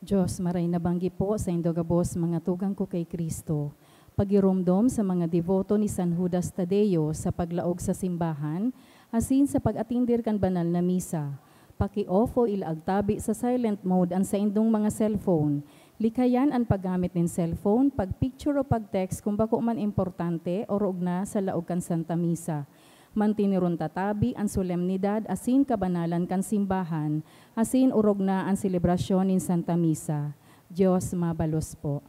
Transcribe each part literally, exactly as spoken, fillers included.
Diyos, maray na banggi po saindo gabos, mga tugang ko kay Cristo. Pagiromdom sa mga deboto ni San Judas Tadeo sa paglaog sa simbahan, asin sa pag-atender kan banal na misa. Paki-off o ilaag tabi sa silent mode an saindong mga cellphone. Likayan an paggamit nin cellphone, pag-picture o pag-text kung bako man importante o orog na sa laog kan Santa Misa. Mantineron ta tabi an solemnidad asin kabanalan kan simbahan, asin orog na an selebrasyon nin Santa Misa. Dios mabalos po.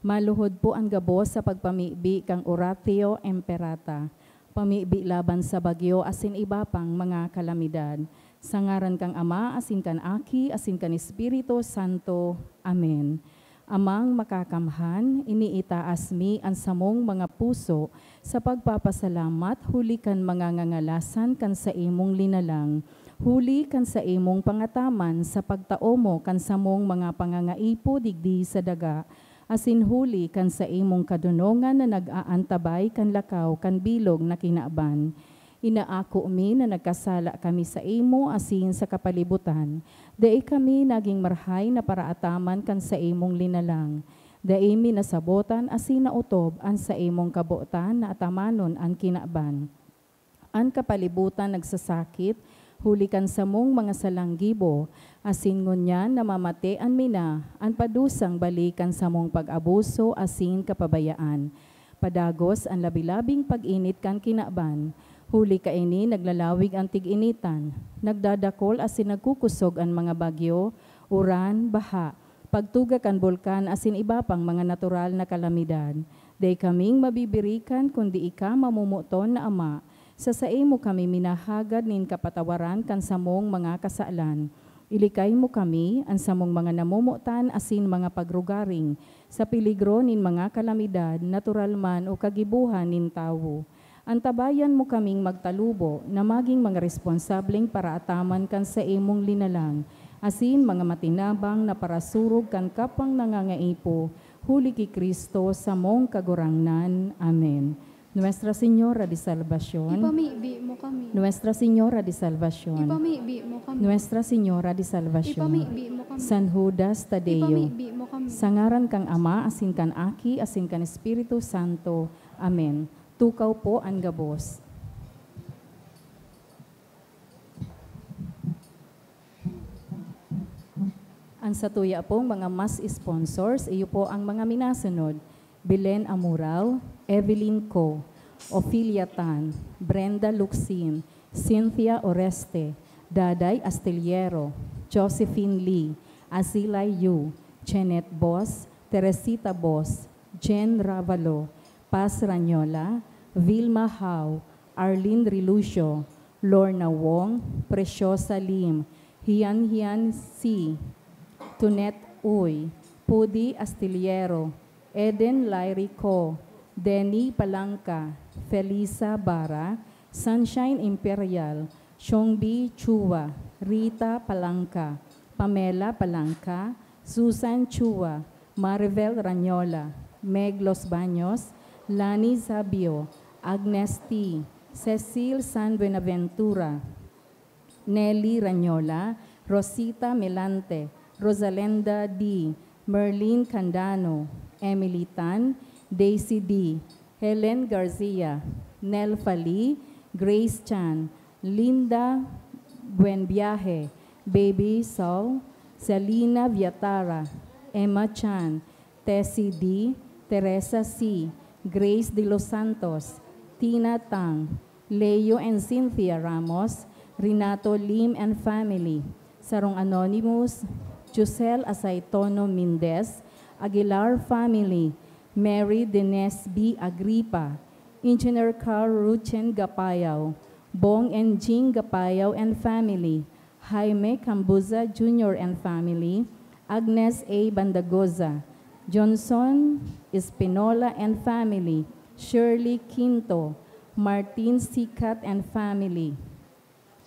Maluhod po an gabos sa pagpamibi kan Oratio Imperata, pamibi laban sa bagyo asin iba pang mga kalamidad. Sa ngaran kan Ama, asin kan Aki, asin kan Espiritu Santo. Amen. Amang Makakamhan, iniitaas mi an samong mga puso sa pagpapasalamat huli kan mga ngangalasan kan saimong linalang, huli kan saimong pangataman sa pagtao mo kan samong mga pangangaipo digdi sa daga, asin huli kan saimong kadonongan na nag-aantabay kan lakaw kan bilog na kinaban. Inaako mi na nagkasala kami saimo asin sa kapalibutan. Dai kami nagin marahay na paraataman kan saimong linalang. Dai mi nasabotan asin naotob an saimong kabotan na atamanon an kinaban. An kapalibutan nagsasakit huli kan samong mga salang gibo, asin ngunyan namamatean mi na an padusang balik kan samong pag-abuso asin kapabayaan. Padagos an labi-labing pag-init kan kinaban, huli kaini naglalawig an tig-initan, nagdadakol asin nagkukusog an mga bagyo, uran, baha, pagtuga kan bulkan asin iba pang mga natural na kalamidad. Dai kaming mabibirikan kundi ika, mamomoton na Ama. Sa saimo kami minahagad nin kapatawaran kan samong mga kasalan. Ilikay mo kami, an samong mga namomotan asin mga pagrugaring, sa peligro nin mga kalamidad, natural man o kagibohan nin tawo. Antabayan mo kaming magtalubo na magin mga responsableng paraataman kan saimong linalang, asin mga matinabang na parasurog kan kapwang nangangaipo, huli ki Cristo, samong Kagurangnan. Amen. Nuestra Señora de Salvacion. Ipamibi mo kami. Nuestra Señora de Salvacion. Ipamibi mo kami. Nuestra Señora de Salvacion. Ipamibi mo kami. San Judas Tadeo. Ipamibi mo kami. Sa ngaran kan Ama, asin kan Aki, asin kan Espiritu Santo. Amen. Tukaw po an gabos. An satuya pong mga mass sponsors, iyo po ang mga minasunod: Belen Amurao, Evelyn Co, Ophelia Tan, Brenda Luxin, Cynthia Oreste, Daday Astillero, Josephine Lee, Azilay Yu, Jeanette Bos, Teresita Bos, Jen Ravalo, Paz Ranyola, Vilma Hao, Arlene Rilucio, Lorna Wong, Preciosa Lim, Hian Hian Si, Tunet Uy, Pudi Astillero, Eden Lairico, Denny Palanca, Felisa Bara, Sunshine Imperial, Shongbi Chua, Rita Palanca, Pamela Palanca, Susan Chua, Maribel Ranyola, Meg Los Baños, Lani Sabio, Agnes T, Cecil San Buenaventura, Nelly Ranyola, Rosita Melante, Rosalenda D, Merlin Candano, Emily Tan, Daisy D, Helen Garcia, Nel Fali, Grace Chan, Linda Buenviaje, Baby Saul, Selina Viatara, Emma Chan, Tessie D, Teresa C, Grace de los Santos, Tina Tang, Leo and Cynthia Ramos, Renato Lim and family, sarong anonymous, Josel Asaitono Mendez, Aguilar family, Mary Denise B Agripa, Engineer Carl Ruchen Gapayaw, Bong and Jing Gapayaw and family, Jaime Cambuza Junior and family, Agnes A Bandagoza, Johnson Espinola and family, Shirley Quinto, Martin Sicat and family,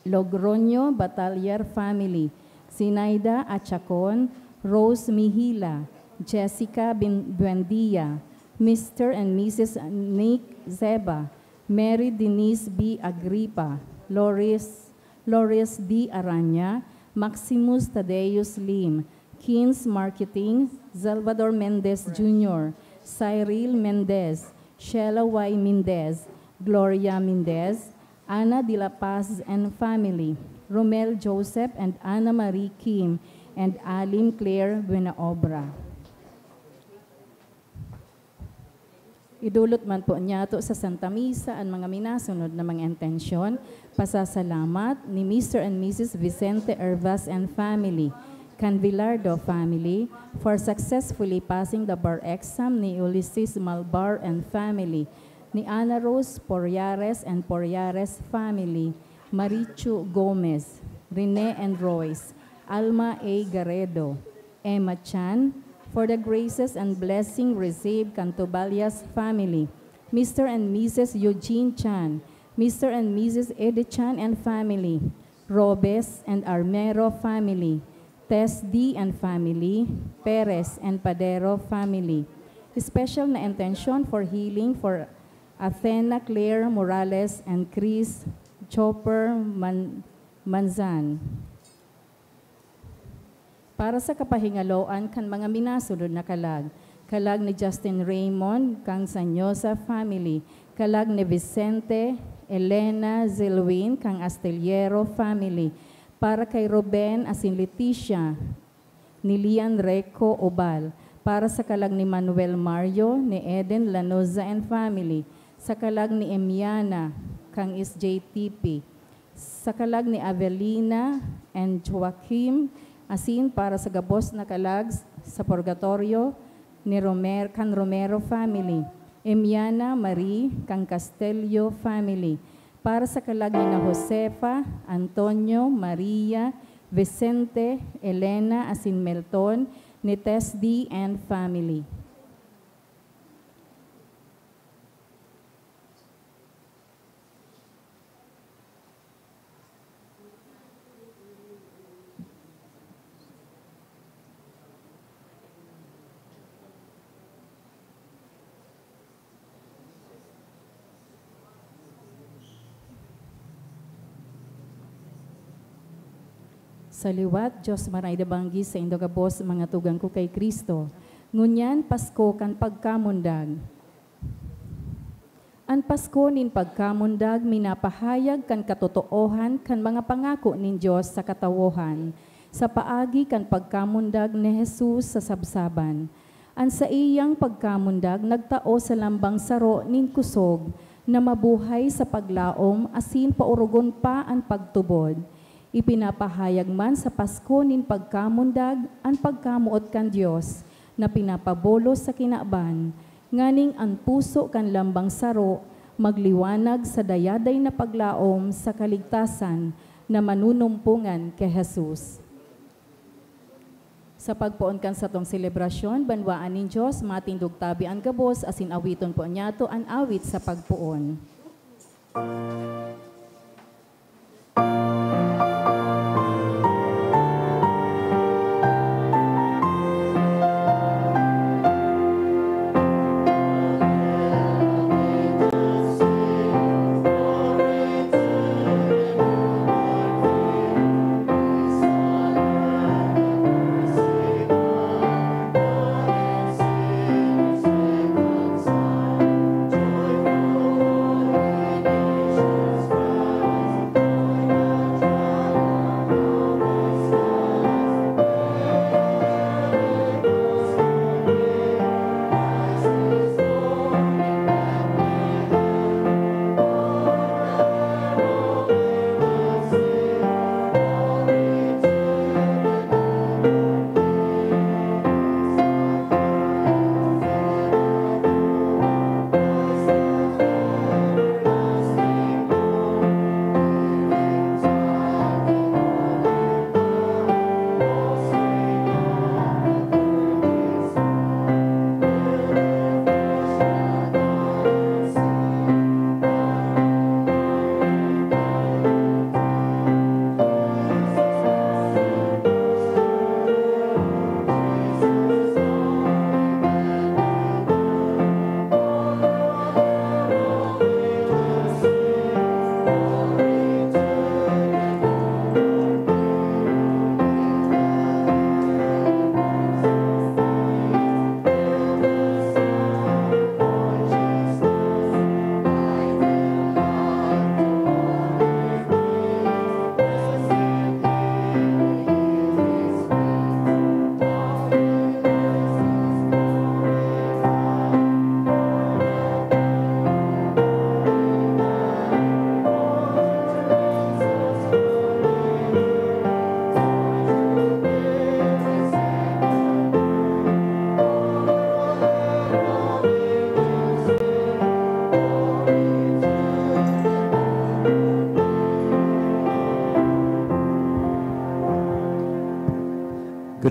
Logroño Batalier family, Zinaida Achacon, Rose Mihila, Jessica Bin-, Buendia, Mister and Missus Nick Zeba, Mary Denise B Agripa, Loris, Loris D Araña, Maximus Tadeus Lim, Kins Marketing, Salvador Mendez Junior, Cyril Mendez, Sheila Y. Mendez, Gloria Mendez, Ana de la Paz and family, Romel Joseph and Ana Marie Kim, and Alim Claire Buenaobra. Idulot man po niyato sa Santa Misa an mga minasunod na mga intensyon: pasasalamat ni Mister and Missus Vicente Hervas and family, kan Villardo family, for successfully passing the bar exam ni Ulysses Malbar and family, ni Ana Rose Porriares and Porriares family, Marichu Gomez, Rene and Royce, Alma A. Garedo, Emma Chan, for the graces and blessing received kan Toballas family, Mister and Missus Eugene Chan, Mister and Missus Eddie Chan and family, Robes and Armero family, Tess D and family, Perez and Padero family. Special na intensyon for healing for Athena Claire Morales and Chris Chopper Man-, Manzan. Para sa kapahingaloan kan mga minasunod na kalag, kalag ni Justin Raymond kang Sanyosa family, kalag ni Vicente, Elena, Zilwin kang Astillero family, para kay Ruben asin Leticia, ni Lian Reco Obal, para sa kalag ni Manuel Mario, ni Eden Lanoza and family, sa kalag ni Emiana, kang S J T P, sa kalag ni Avelina and Joaquim, asin para sa gabos na kalag sa purgatorio ni Romer-, kan Romero family, Emiana Marie, kang Castelio family, para sa kalag ni na Josefa, Antonio, Maria, Vicente, Elena, asin Melton, ni Tess D and family. Sa liwat, Dios maray na banggi saindo gabos, mga tugang ko kay Cristo. Ngunyan, Pasko kan pagkamundag. An Pasko nin pagkamundag minapahayag kan katotoohan kan mga pangako nin Dios sa katawohan, sa paagi kan pagkamundag ni Jesus sa sabsaban. An saiyang pagkamundag nagtao sa lambang saro nin kusog na mabuhay sa paglaom asin paorogon pa an pagtubod. Ipinapahayag man sa Pasko nin pagkamundag an pagkamoot kan Dios na pinapabulos sa kinaban, nganing an puso kan lambang saro magliwanag sa dayaday na paglaom sa kaligtasan na manunumpongan ki Jesus. Sa pagpoon kan satong selebrasyon, banwaan nin Dios, matindog tabi an gabos, asin awiton po niyato an awit sa pagpoon.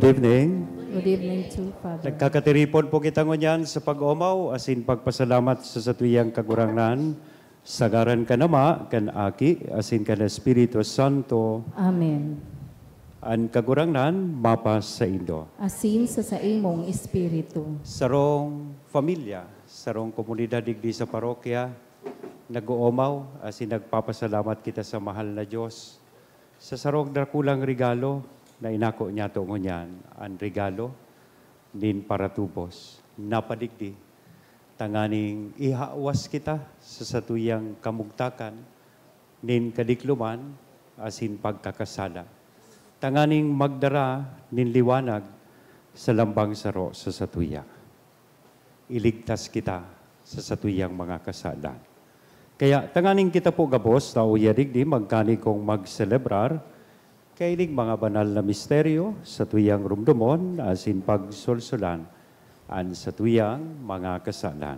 Good evening. Good evening too, Father. Nagkakatiripon po kita ngunyan sa pag-omaw asin pagpasalamat sa satuyang Kagurangnan, sa ngaran kan Ama, kan Aki, asin kan Espiritu Santo. Amen. An Kagurangnan mapasaindo. Asin sa saimong espiritu. Sarong pamilya, sarong komunidad digdi sa parokya, nag-oomaw asin nagpapasalamat kita sa mahal na Dios sa sarong dakulang regalo na inako niyato ngunyan, an regalo nin paratubos na padigdi, tanganing ihawas kita sa satuyang kamugtakan nin kadikloman asin pagkakasala, tanganing magdara nin liwanag sa lambang saro sa satuya. Iligtas kita sa satuyang mga kasalan. Kaya tanganing kita po gabos na uya digdi magkanikong magselebrar kaining mga banal na misteryo, satuyang rumdomon asin pagsolsolan an satuyang mga kasalan.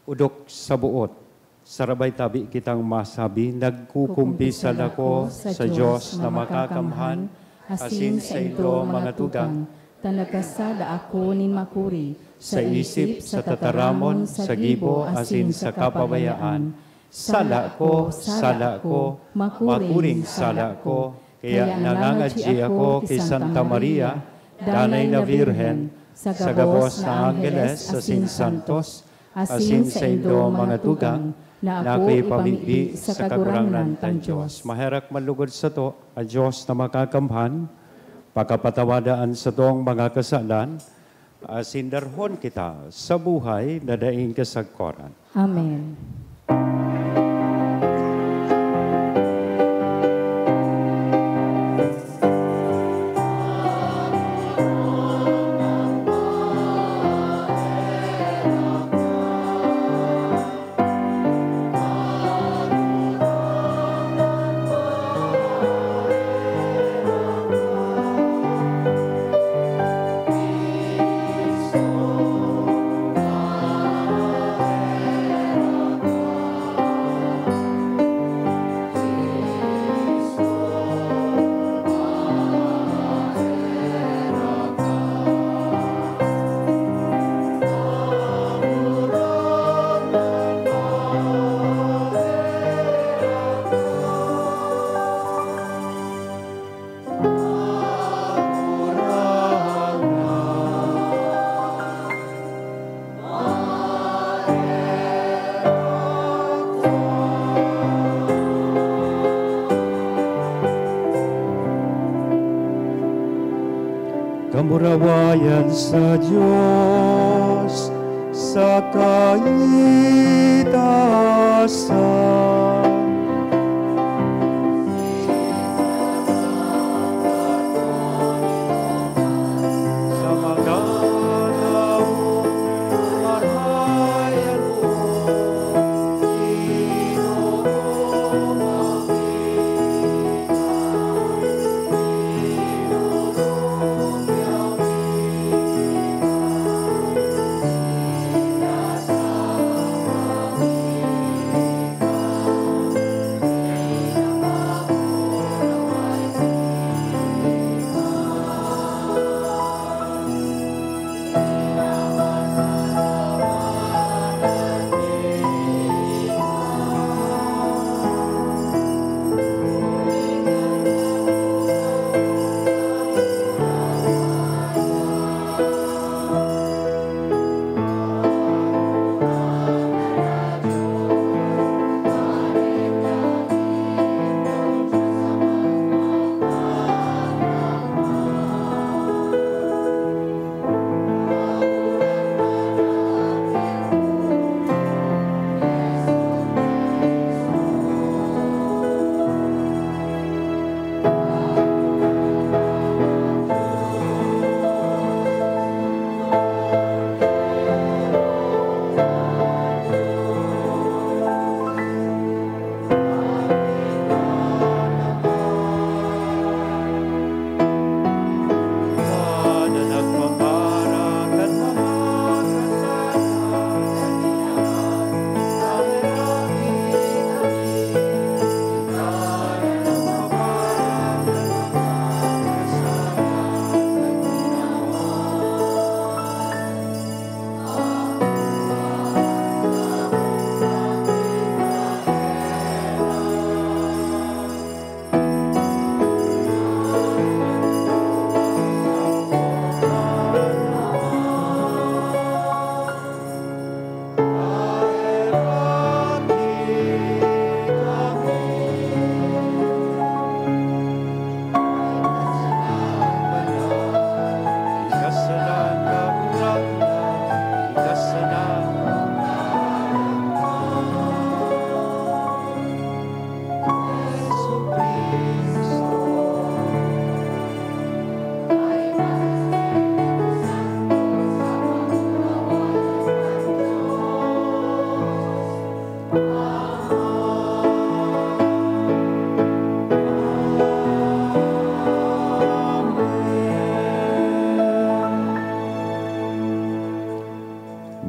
Odok sa boot, sarabay tabi kitang masabi, nagkukumpisal ako sa Dios na makakamhan, asin saindo, mga tugang, ta nagkasala ako nin makuri, sa isip, sa tataramon, sa gibo, asin sa kapabayaan. Sala ko, sala ko, makuring sala ko. Kaya nangangadyi ako ki Santa Maria, Danay na Birhen, sa gabos na angheles asin santos, asin saindo, mga tugang, na ako ipamibi sa Kagurangnan tang Dios. Maherak manlugod sato an Dios na makakamhan, pakapatawada an satong mga kasalan, asin darhon kita sa buhay na daing kasagkoran. Amen. Kamurawayan sa Dios sa kaitaasan. Sa mga taong marayan mo, Ginoo,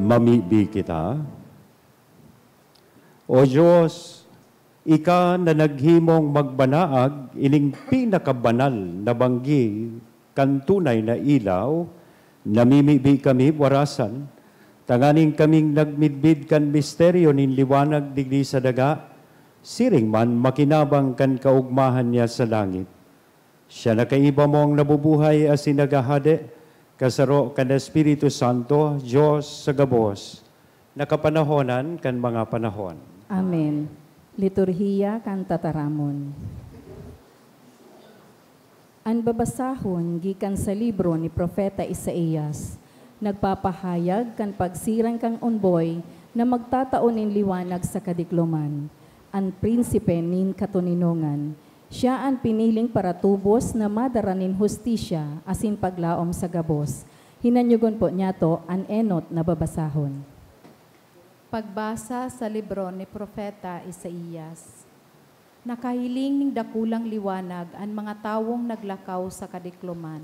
Mamibi kita. O Diyos, ika na naghimong magbanaag ining pinakabanal na banggi kan tunay na ilaw, namimibi kami warasan, tanganing kaming nagmidbid kan misteryo nin liwanag digdi sa daga, siring man makinabang kan kaogmahan niya sa langit. Siya na kaiba mong nabubuhay asin naghahade, kasaro kan Espiritu Santo, Dios sa gabos, na kapanahonan kan mga panahon. Amen. Liturhiya kan Tataramon. An babasahon gikan sa libro ni Propeta Isaias, nagpapahayag kan pagsiring kan omboy na magtatao nin liwanag sa kadikloman, an prinsipe nin katoninongan. Siya an piniling paratubos na madara nin hustisya asin paglaom sa gabos. Hinanyogon po niyato an enot na babasahon. Pagbasa sa libro ni Propeta Isaias. Nakahiling nin dakulang liwanag an mga tawong naglakaw sa kadikloman,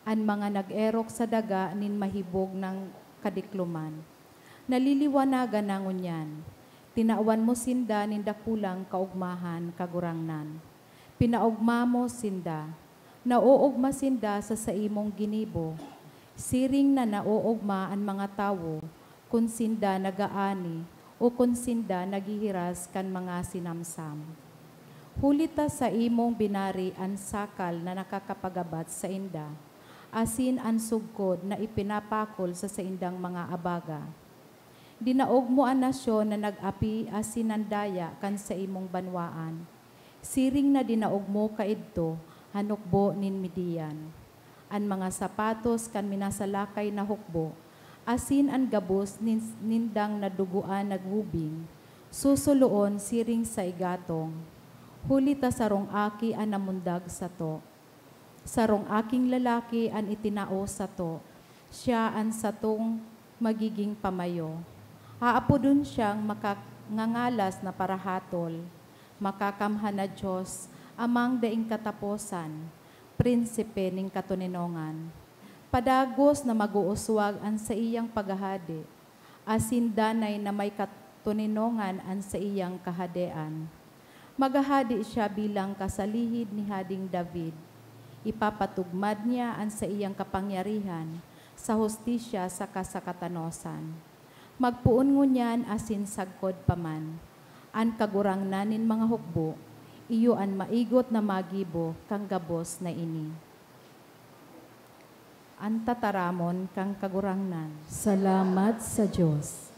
an mga nag-erok sa daga nin mahibog nang kadikloman. Naliliwanagan na ngunyan. Tinawan mo sinda nin dakulang kaogmahan, Kagurangnan. Pinaogma mo sinda. Naoogma sinda sa saimong ginibo. Siring na naoogma an mga tawo kun sinda nag-aani o kun sinda naghihiras kan mga sinamsam. Huli ta saimong binari an sakal na nakakapagabat sainda, asin an sugkod na ipinapakol sa saindang mga abaga. Dinaog mo an nasyon na nag-api asin nandaya kan saimong banwaan, siring na dinaog mo kaidto an hukbo nin Midian. An mga sapatos kan minasalakay na hukbo, asin an gabos nin, nindang nadugoan naghubing, susuloon siring sa igatong, huli ta sarong aki an namundag sato. Sarong aking lalaki an itinao sato, siya an satong magiging pamayo. Aapodon siyang makangangalas na parahatol, makakamhan na Dios, Amang daing kataposan, Prinsipe nin katoninongan. Padagos na mag-uuswag an saiyang paghahade, asin danay na may katoninongan an saiyang kahadean. Maghahade siya bilang kasalihid ni Hading David. Ipapatugmad niya an saiyang kapangyarihan sa hustisya saka sa katanosan. Magpoon ngunyan asin sagkod pa man. An Kagurangnan nin mga hukbo, iyo an maigot na magibo kan gabos na ini. An tataramon kan Kagurangnan. Salamat sa Dios.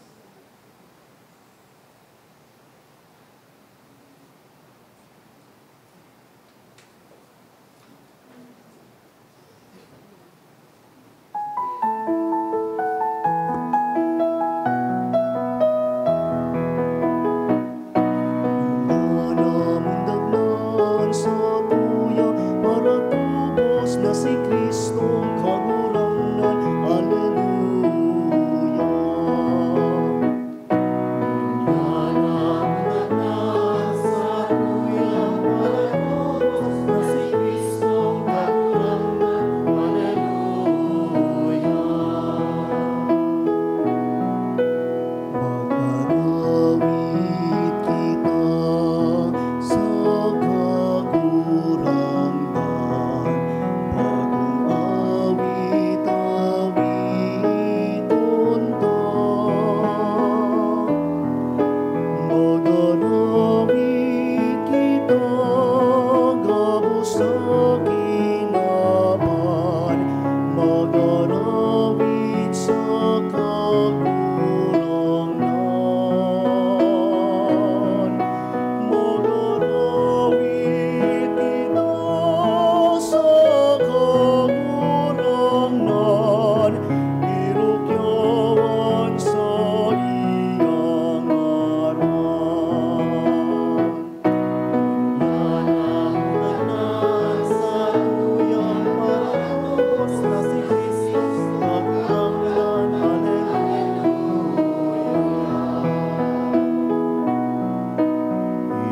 Ngunyan mundag na an satuya, paratubos na si Cristong Kagurangnan. Aleluya. Ngunyan mundag na an satuyang paratubos na si Cristong Kagurangnan. Aleluya. Mag-arawit kita sa Kagurangnan, bagong awit awiton ta. Mag-arawit kita gabos sa kinaban, mag-arawit sa Kagurangnan. Mag-arawit kita sa Kagurangnan, irukyawan sa iyang ngaran.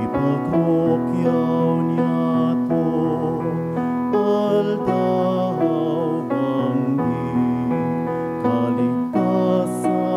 Ipagkukyaw niyato, aldaw, banggi, kaligtasan.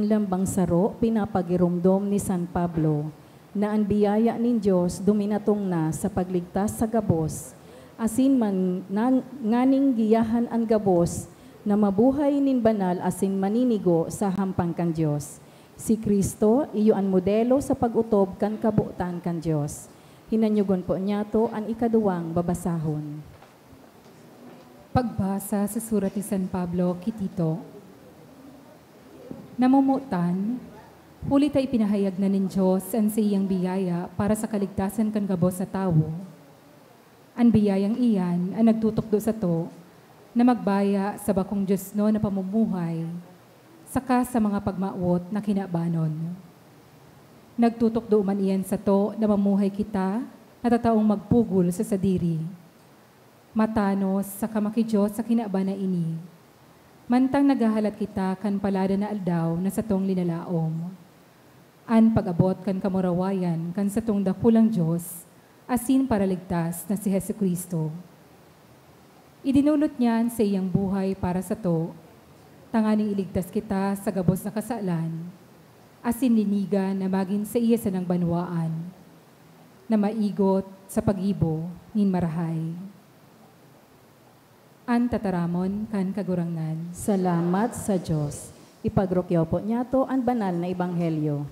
Lambang saro, pinapagiromdom ni San Pablo na an biyaya nin Dios duminatong na sa pagligtas sa gabos, asin man, nang, nganing giyahan an gabos na mabuhay nin banal asin maninigo sa hampang kan Dios. Si Cristo iyo an modelo sa pag-otob kan kabotan kan Dios. Hinanyogon po niyato an ikaduwang babasahon. Pagbasa sa surat ni San Pablo ki Tito. Namomotan, huli ta ipinahayag na nin Dios an saiyang biyaya para sa kaligtasan kan gabos na tawo. An biyayang iyan an nagtutukdo sato na magbaya sa bakong diosnon na pamumuhay, saka sa mga pagmawot na kinabanon. Nagtutukdo man iyan sato na mamuhay kita na tataong magpugol sa sadiri, matanos saka maki-Dios sa kinaban na ini, mantang naghahalat kita kan paladan na aldaw na satong linalaom, an pag-abot kan kamurawayan kan satong dakulang Dios asin Paraligtas na si Jesu-Cristo. Idinulot niya an saiyang buhay para sato, tanganing iligtas kita sa gabos na kasalan, asin linigan na magin saiya sanang banwaan, na maigot sa paggibo nin marahay. An tataramon kan Kagurangnan. Salamat sa Dios. Ipagrukyaw po niyato an banal na ebanghelyo.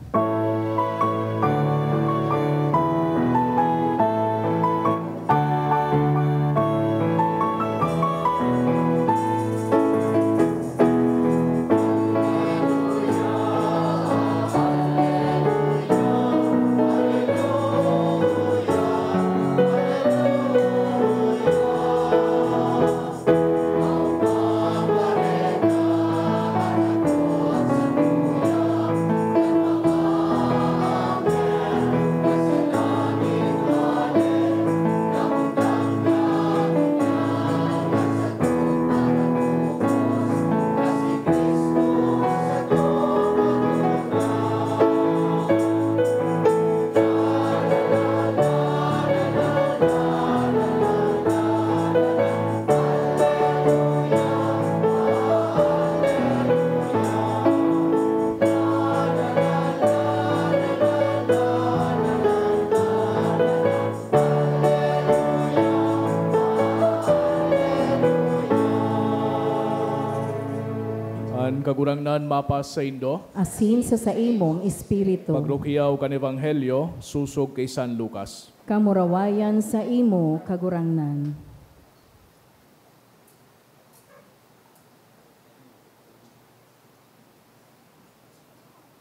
An Kagurangnan mapasaindo. Asin sa saimong espiritu. Pagrukyaw kan Ebanghelyo sosog ki San Lucas. Kamurawayan saimo, Kagurangnan.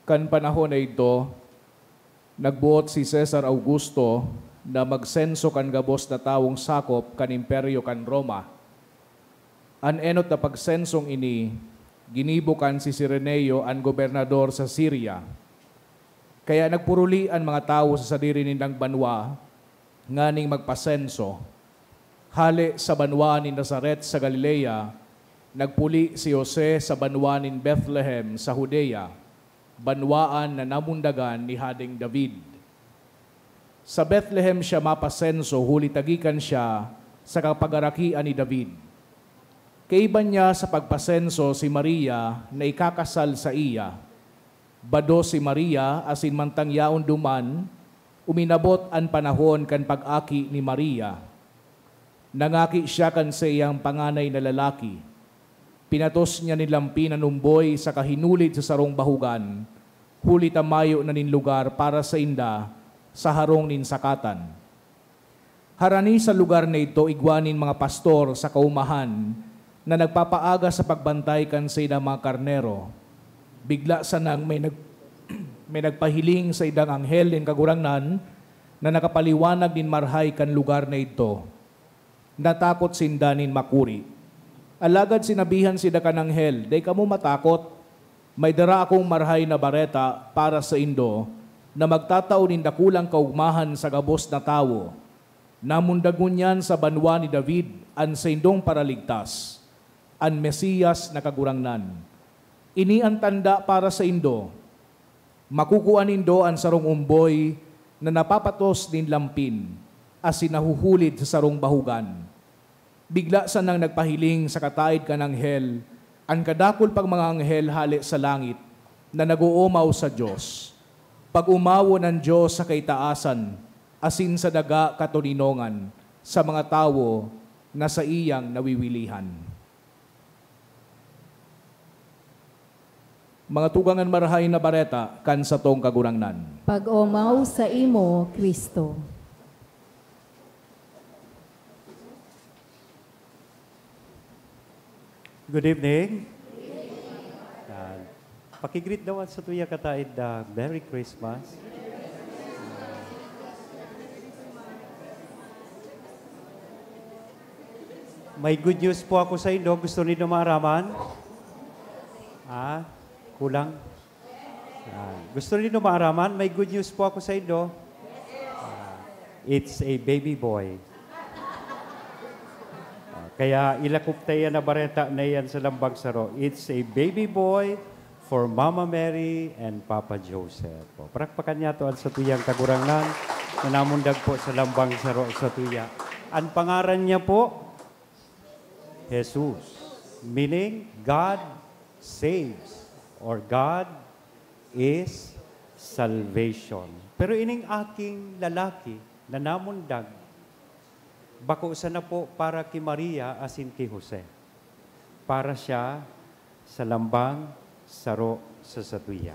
Kan panahon na idto, nagboot si Cesar Augusto na magsenso kan gabos na tawong sakop kan Imperyo kan Roma. An enot na pagsensong ini, ginibo kan si Cirenio, an gobernador sa Siria. Kaya nagpuruli an mga tawo sa sadiri nindang banwa nganing magpasenso. Hale sa banwa nin Nazaret sa Galilea, nagpuli si Jose sa banwa nin Bethlehem sa Judea, banwaan na namundagan ni Hadeng David. Sa Bethlehem siya mapasenso, huli ta gikan siya sa kapagarakian ni David. Kaiba niya sa pagpasenso si Maria na ikakasal saiya. Bado si Maria, asin mantang yaon duman, uminabot an panahon kan pag-aki ni Maria. Nangaki siya kan saiyang panganay na lalaki. Pinatos niya nin lampin an omboy saka hinulid sa sarong bahugan, huli ta mayo na nin lugar para sainda sa harong nin sakatan. Harani sa lugar na idto igwa nin mga pastor sa kaumahan na nagpapaaga sa pagbantay kan saindang mga karnero. Bigla sanang may nag-, may nagpahiling saindang anghel nin Kagurangnan na nakapaliwanag nin marahay kan lugar na idto. Natakot sinda nin makuri. Alagad sinabihan sinda kan anghel, "Dai kamo matakot. May dara akong marahay na bareta para saindo na magtatao nin dakulang kaogmahan sa gabos na tawo. Namundag ngunyan sa banwa ni David an saindong Paraligtas, an Mesias na Kagurangnan. Ini an tanda para saindo: makukua nindo an sarong omboy na napapatos nin lampin asin nahuhulid sa sarong bahugan." Bigla sanang nagpahiling sa kataed kan anghel an kadakul pang mga anghel hale sa langit, na nag-oomaw sa Dios. Pag-omawon an Dios sa kaitaasan asin sa daga katoninongan sa mga tawo na saiyang nawilihan. Mga tugang, an Marahay na Bareta kan satong Kagurangnan. Pag-omaw saimo, Cristo. Good evening. Yan. Pakigreet daw an satuya kataid na Merry Christmas. May good news po ako sa inyo. Gusto nindo maaraman? Ah, kulang? Ah, gusto nindo maaraman? May good news po ako sa inyo. Ah, it's a baby boy. Ah, kaya ilakop ta iyan na bareta na iyan sa lambang saro. It's a baby boy for Mama Mary and Papa Joseph. O, palakpakan niyato an satuyang Kagurangnan na namundag po sa lambang saro satuya. An pangaran niya po, Jesus, meaning God saves or God is salvation. Pero ining aking lalaki na namundag, bako sana po para ki Maria asin ki Jose. Para siya sa lambang saro sa satuya.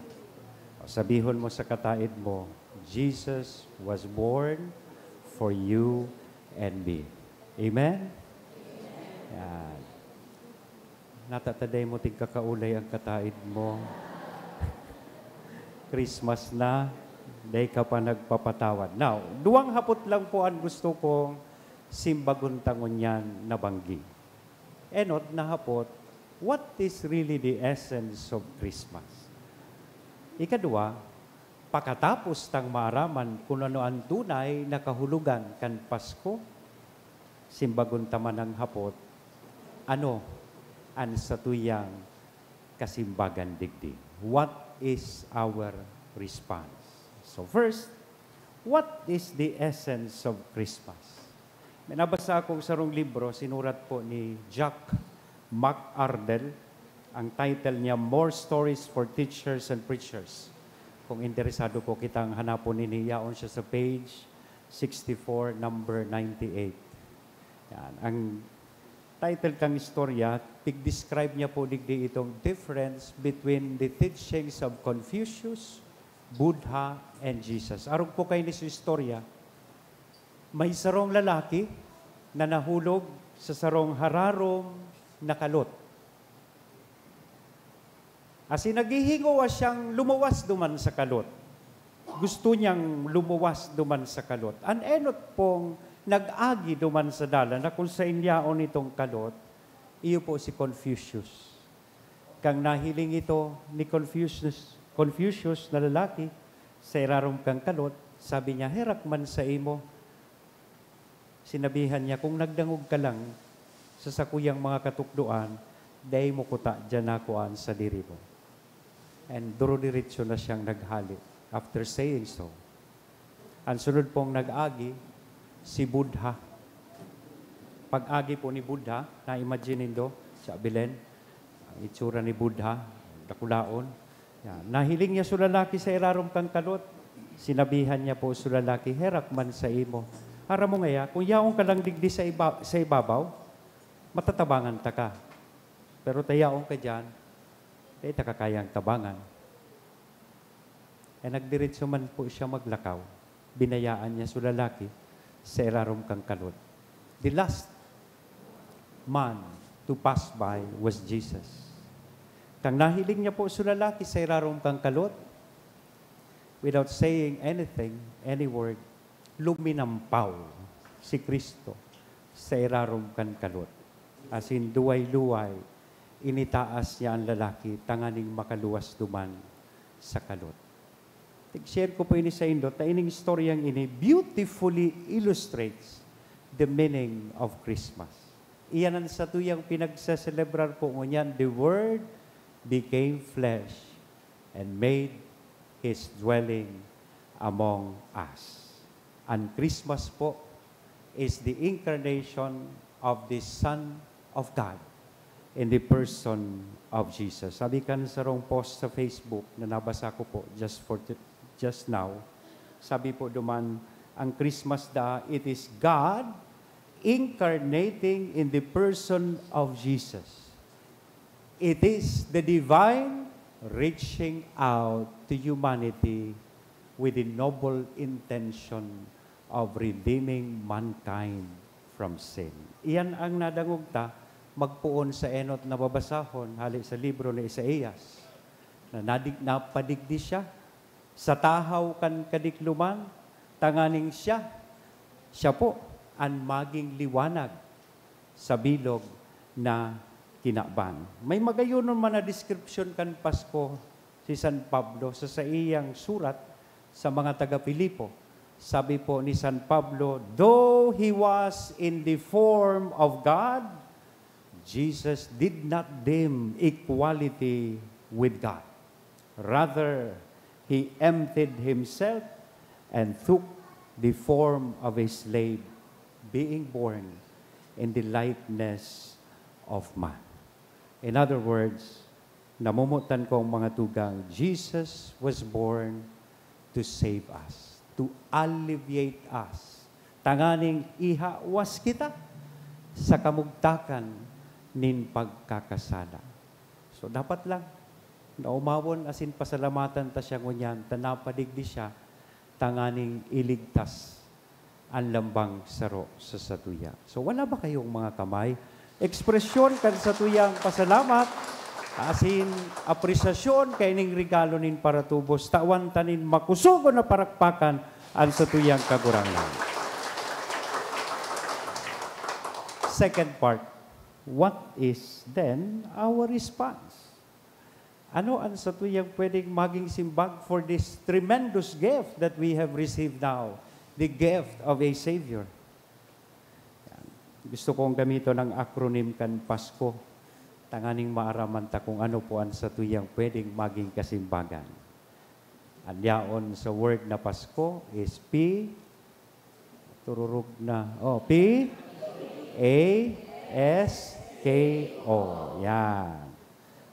O, sabihon mo sa kataid mo, "Jesus was born for you and me." Amen? Yan. Nata ta dai mo tigkakaulay ang kataid mo. Christmas na, dai ka pa nagpapatawad. Now, duwang hapot lang po an gusto kong simbagon ta ngunyan na banggi. Enot na hapot, what is really the essence of Christmas? Ikadwa, pakatapos tang maaraman kun ano an tunay na kahulogan kan Pasko, simbagon ta man an hapot, ano an satuyang kasimbagan digdi? What is our response? So first, what is the essence of Christmas? May nabasa akong sarong libro, sinurat po ni Jack McArdle. Ang title niya, More Stories for Teachers and Preachers. Kung interesado po kitang hanapon ini, yaon siya sa page sixty-four, number ninety-eight. Yan. Ang title kang istorya, pig-describe niya po digdi itong difference between the teachings of Confucius, Buddha, and Jesus. Arog po kaini sa istorya, may sarong lalaki na nahulog sa sarong hararom na kalot. Asin naghihingowa siyang lumuwas duman sa kalot. Gusto niyang lumuwas duman sa kalot. An enot pong nag-agi duman sa dalan na kun saen yaon itong kalot, iyo po si Confucius. Kan nahiling ito ni Confucius, Confucius na lalaki sa irarom kan kalot, sabi niya, "Herak man saimo." Sinabihan niya, "Kung nagdangog ka lang sa sakuyang mga katukdoan, dai mo kutadian nako an sadiri mo." And duro-diretso na siyang naghale after saying so. An sunod pong nag-agi, si Buddha. Pag-agi po ni Buddha, na-imagine nindo, sa Belen, ang itsura ni Buddha, dakulaon. Yan. Nahiling niya su lalaki sa irarom kan kalot. Sinabihan niya po su lalaki, "Herak man saimo. Aram mo ngaya, kung yaon ka lang digdi sa iba-, sa ibabaw, matatabangan taka. Pero ta yaon ka diyan, dai taka kayang tabangan." Eh, nagdiretso man po siya maglakaw. Binayaan niya su lalaki sa irarom kan kalot. The last man to pass by was Jesus. Kan nahiling niya po su lalaki sa irarom kan kalot, without saying anything, any word, luminampaw si Cristo sa irarom kan kalot. Asin luway-luway, initaas niya an lalaki tanganing makaluwas duman sa kalot. Tig-share ko po ini saindo, ta ining istoryang ini beautifully illustrates the meaning of Christmas. Iyan an satuyang pinagseselebrar po ngunyan, "The Word became flesh and made His dwelling among us." An Christmas po is the incarnation of the Son of God in the person of Jesus. Sabi kan sarong post sa Facebook na nabasa ko po just for t-, just now, sabi po duman, ang Christmas da, it is God incarnating in the person of Jesus. It is the divine reaching out to humanity with the noble intention of redeeming mankind from sin. Iyan ang nadangog ta magpoon sa enot na babasahon hale sa libro ni Isaias, na nadig-, napadigdi siya sa tahaw kan kadikloman, tanganing siya, siya po an maging liwanag sa bilog na kinaban. May magayonon man na description kan Pasko si San Pablo sa saiyang surat sa mga taga-Filipo. Sabi po ni San Pablo, "Though he was in the form of God, Jesus did not deem equality with God. Rather, he emptied himself and took the form of a slave, being born in the likeness of man." In other words, namomotan kong mga tugang, Jesus was born to save us, to alleviate us, tanganing ihawas kita sa kamugtakan nin pagkakasala. So, dapat lang na umawon asin pasalamatan ta siya ngunyan ta napadigdi siya tanganing iligtas an lambang saro sa satuya. So, wala ba kayong mga kamay? Ekspresyon kan satuyang pasalamat asin apresyasyon kaining regalo nin paratubos, tawan ta nin makusugon na parakpakan an satuyang Kagurangnan. Second part, what is then our response? Ano an satuyang pwedeng maging simbag for this tremendous gift that we have received now, the gift of a Savior? Yan. Gusto kong gamiton ang acronym kan Pasko, tanganing maaraman ta kung ano po an satuyang pwedeng maging kasimbagan. An yaon sa word na Pasko is P, tururog na. Oh, P A S K O. Yan.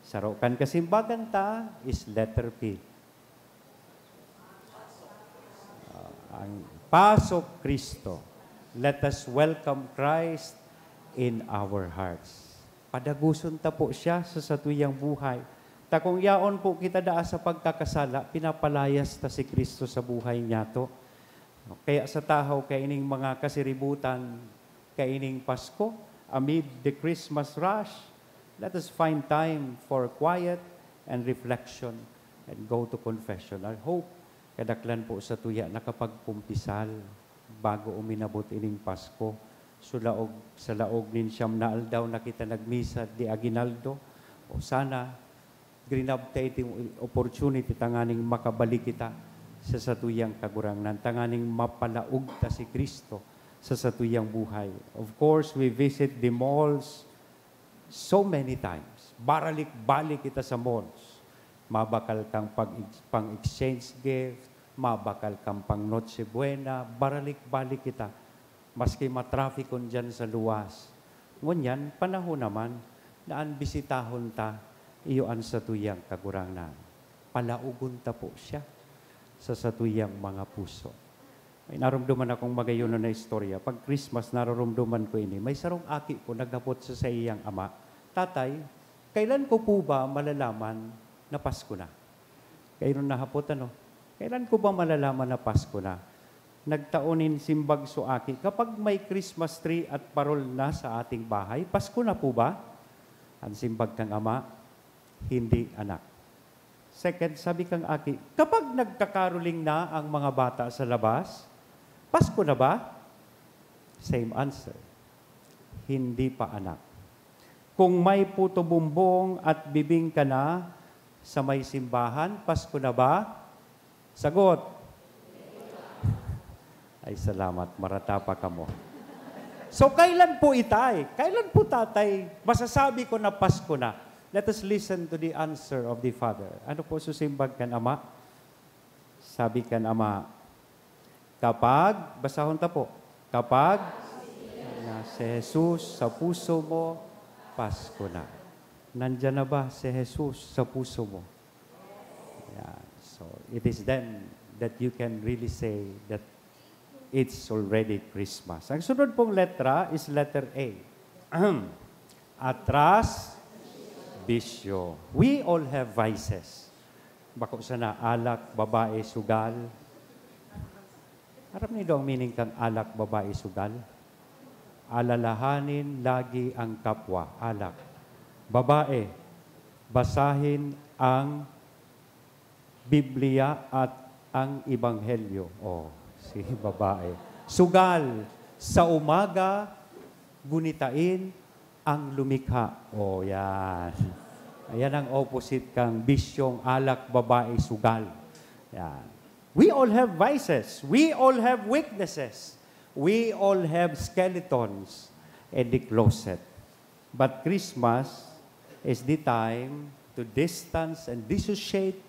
Saro kan kasimbagan ta is letter P. Ah, ang Paso Cristo. Let us welcome Christ in our hearts. Padaguson ta po siya sa satuyang buhay. Ta kung yaon po kita daa sa pagkakasala, pinapalayas ta si Cristo sa buhay niyato. Kaya sa tahaw kaining mga kasiributan, kaining Pasko, amid the Christmas rush, let us find time for quiet and reflection and go to confession. I hope kadaklan po sa tuya nakapagkumpisal bago uminabot ining Pasko. So, laog, sa laog nin siyam na aldaw na kita nagmisa di aguinaldo. O sana, grinab ta itong opportunity tanganing makabalik kita sa satuyang Kagurangnan, tanganing mapalaog ta si Cristo sa satuyang buhay. Of course, we visit the malls so many times. Baralik-balik kita sa malls. Mabakal kang pag-, pang-exchange gift, mabakal kang pang Noche Buena, baralik-balik kita. Maski matrapikon diyan sa luwas. Ngunyan, panahon naman na an bisitahon ta, iyo an satuyang Kagurangnan. Palaogon ta po siya sa satuyang mga puso. May naromdoman akong magayonon na istorya. Pag Christmas, naroromdoman ko ini. May sarong aki po naghapot sa saiyang ama, "Tatay, kailan ko po ba malalaman na Pasko na?" Kairon nahapot, ano, "Kailan ko ba malalaman na Pasko na?" Nagtao nin simbag so aki, "Kapag may Christmas tree at parol na sa ating bahay, Pasko na po ba?" Ang simbag kang ama, "Hindi, anak." Second, sabi kang aki, "Kapag nagkakaroling na ang mga bata sa labas, Pasko na ba?" Same answer, "Hindi pa, anak." "Kung may puto bumbong at bibingka na sa may simbahan, Pasko na ba?" Sagot. Ay, salamat. Marata pa kamo. So, kailan po, itay? Kailan po, tatay, masasabi ko na Pasko na? Let us listen to the answer of the father. Ano po susimbag kan ama? Sabi kan ama, "Kapag," basahon ta po, "kapag na si Jesus sa puso mo, Pasko na." Nandiyan na ba si Jesus sa puso mo? Yeah. So, it is then that you can really say that it's already Christmas. Ang sunod pong letra is letter A. Atras, bisyo. We all have vices. Bako sana alak, babae, sugal. Aram nindo ang meaning kan alak, babae, sugal? Alalahanin lagi ang kapwa, alak. Babae, basahin ang Biblia at ang Ebanghelyo. Oh, si babae. Sugal, sa umaga, gunitain ang lumikha. Oh, yan. Ayan ang opposite kang bisyong alak, babae, sugal. Yan. We all have vices. We all have weaknesses. We all have skeletons in the closet. But Christmas is the time to distance and dissociate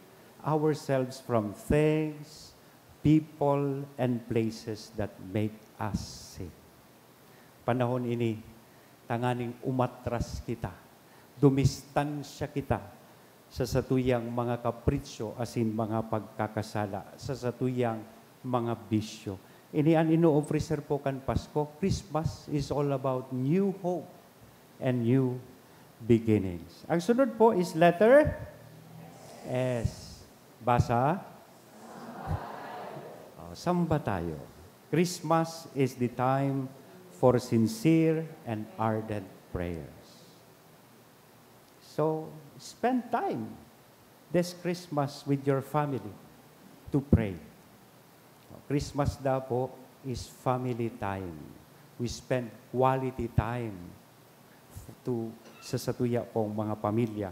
ourselves from things, people, and places that make us sick. Panahon ini, tanganing umatras kita, dumistansya kita sa satuyang mga kapritsyo asin mga pagkakasala, sa satuyang mga bisyo. Ini an ino-offer po kan Pasko. Christmas is all about new hope and new beginnings. Ang sunod po is letter S. Basa? Oh, samba tayo. Christmas is the time for sincere and ardent prayers. So, spend time this Christmas with your family to pray. Christmas daw po is family time. We spend quality time to, sa satuya pong mga pamilya.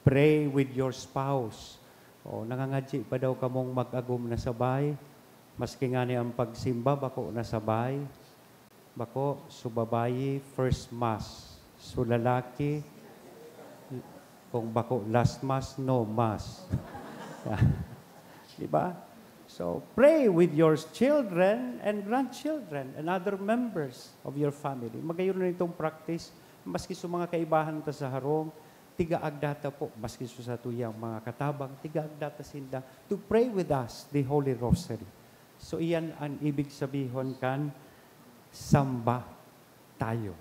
Pray with your spouse. O, nangangadyi pa daw kamong mag-agom na sabay? Maski ngani ang pagsimba, bako na sabay. Bako, so babayi, first mass. So lalaki, kung bako last mass, no mass. Di ba? So, pray with your children and grandchildren and other members of your family. Magayon na itong practice, maski sa mga kaibahan ta sa harong, tigaagda ta po, maski sa satuyang mga katabang, tigaagda ta sinda to pray with us the Holy Rosary. So, iyan ang ibig sabihon kan samba tayo.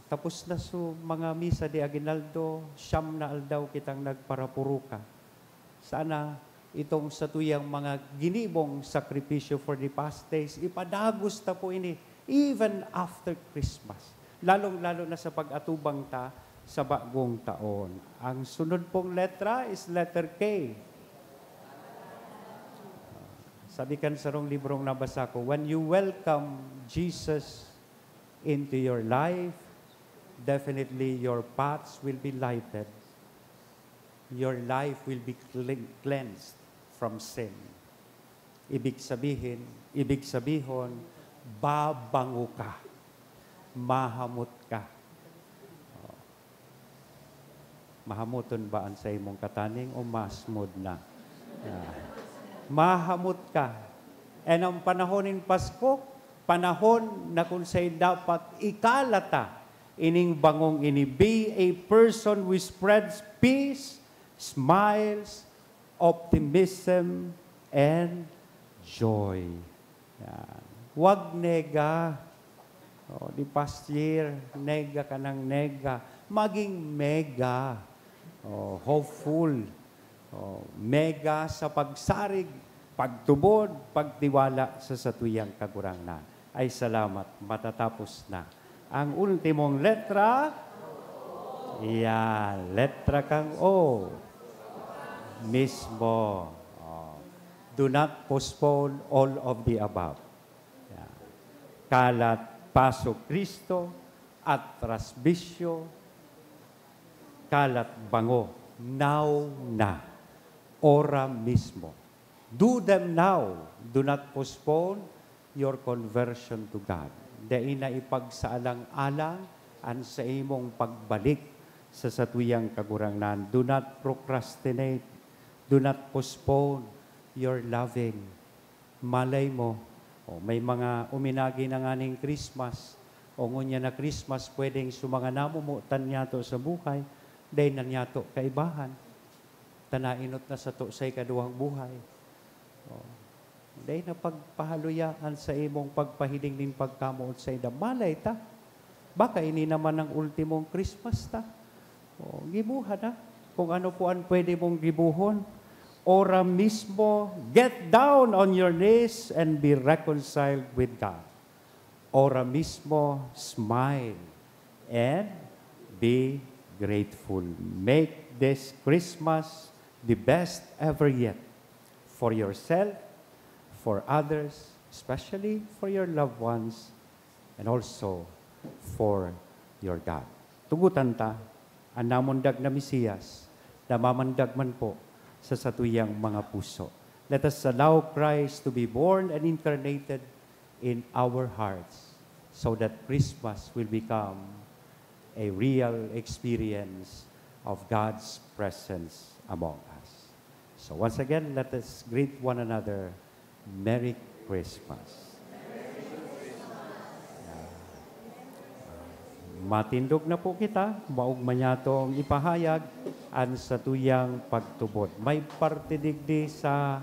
Tapos na so mga misa de aguinaldo, siyam na aldaw kitang nagparapuruka. Sana itong satuyang mga ginibong sakripisyo for the past days, ipadagos ta po ini even after Christmas. Lalong-lalo na sa pag-atubang ta sa bagong taon. Ang sunod pong letra is letter K. Sabi kan sarong librong nabasa ko, "When you welcome Jesus into your life, definitely your paths will be lighted. Your life will be clean-, cleansed from sin." Ibig sabihin, ibig sabihon, babango ka, mahamot ka. Oh. Mahamoton ba an saimong kataning o masmod na? Ah. Mahamot ka. And ang panahon nin Pasko, panahon na kun saen dapat ikalata ining bangong ini. Be a person who spreads peace, smiles, optimism, and joy. Yan. Wag nega. Oh, the past year, nega ka ng nega. Maging mega. Oh, hopeful. Oh, mega sa pagsarig, pagtubod, pagtiwala sa satuyang Kagurangnan. Ay salamat, matatapos na. Ang ultimong letra, yan, letra kang O. Mismo. Oh. Do not postpone all of the above. Yan. Kalat, paso Cristo, atras bisyo, kalat bango, now na, ora mismo. Do them now. Do not postpone your conversion to God. Dai na ipagsaalang-alang an saimong pagbalik sa satuyang Kagurangnan. Do not procrastinate. Do not postpone your loving. Malay mo, o, may mga uminagi na nganing Christmas, o ngunyan na Christmas, pwedeng sa mga namomotan niyato sa buhay, Dai na niyato kaibahan. Ta nainot na sato sa ikaduwang buhay. Oh. Dai na pagpahaluya an saimong pagpahiling nin pagkamoot sainda. Malay ta, baka ini naman ang ultimong Christmas ta. Oh, giboha na kung ano po an pwede mong gibohon. Ora mismo, get down on your knees and be reconciled with God. Ora mismo, smile and be grateful. Make this Christmas the best ever yet for yourself, for others, especially for your loved ones, and also for your God. Tugutan ta an namundag na Mesiyas, namamandag man po sa satuyang mga puso. Let us allow Christ to be born and incarnated in our hearts so that Christmas will become a real experience of God's presence among us. So once again, let us greet one another. Merry Christmas. Matindog na po kita, maugma niyatong ipahayag an satuyang pagtubod. May parte digdi sa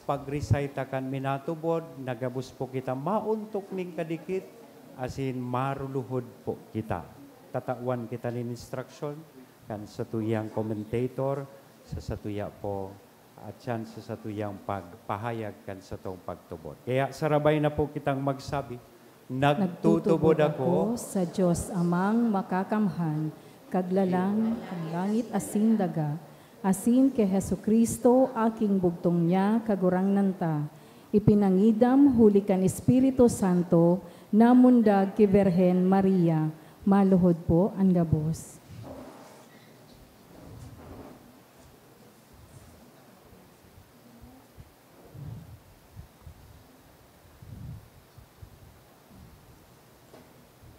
pag-recite kan minatubod, nagabos po kita mauntok ning kadikit, asin maruluhod po kita. Tatawan kita nin instruction kan satuyang commentator sa satuya po at siyan sa satuyang pagpahayag kan satong pagtubod. Kaya sarabay na po kitang magsabi, "Nagtutubod ako sa Dios Amang Makakamhan, Kaglalang kan langit asin daga, asin ki Jesu-Cristo, aking bugtong niya, Kagurangnan ta, ipinangidam huli kan Espiritu Santo, namundag ki Birhen Maria." Maluhod po an gabos.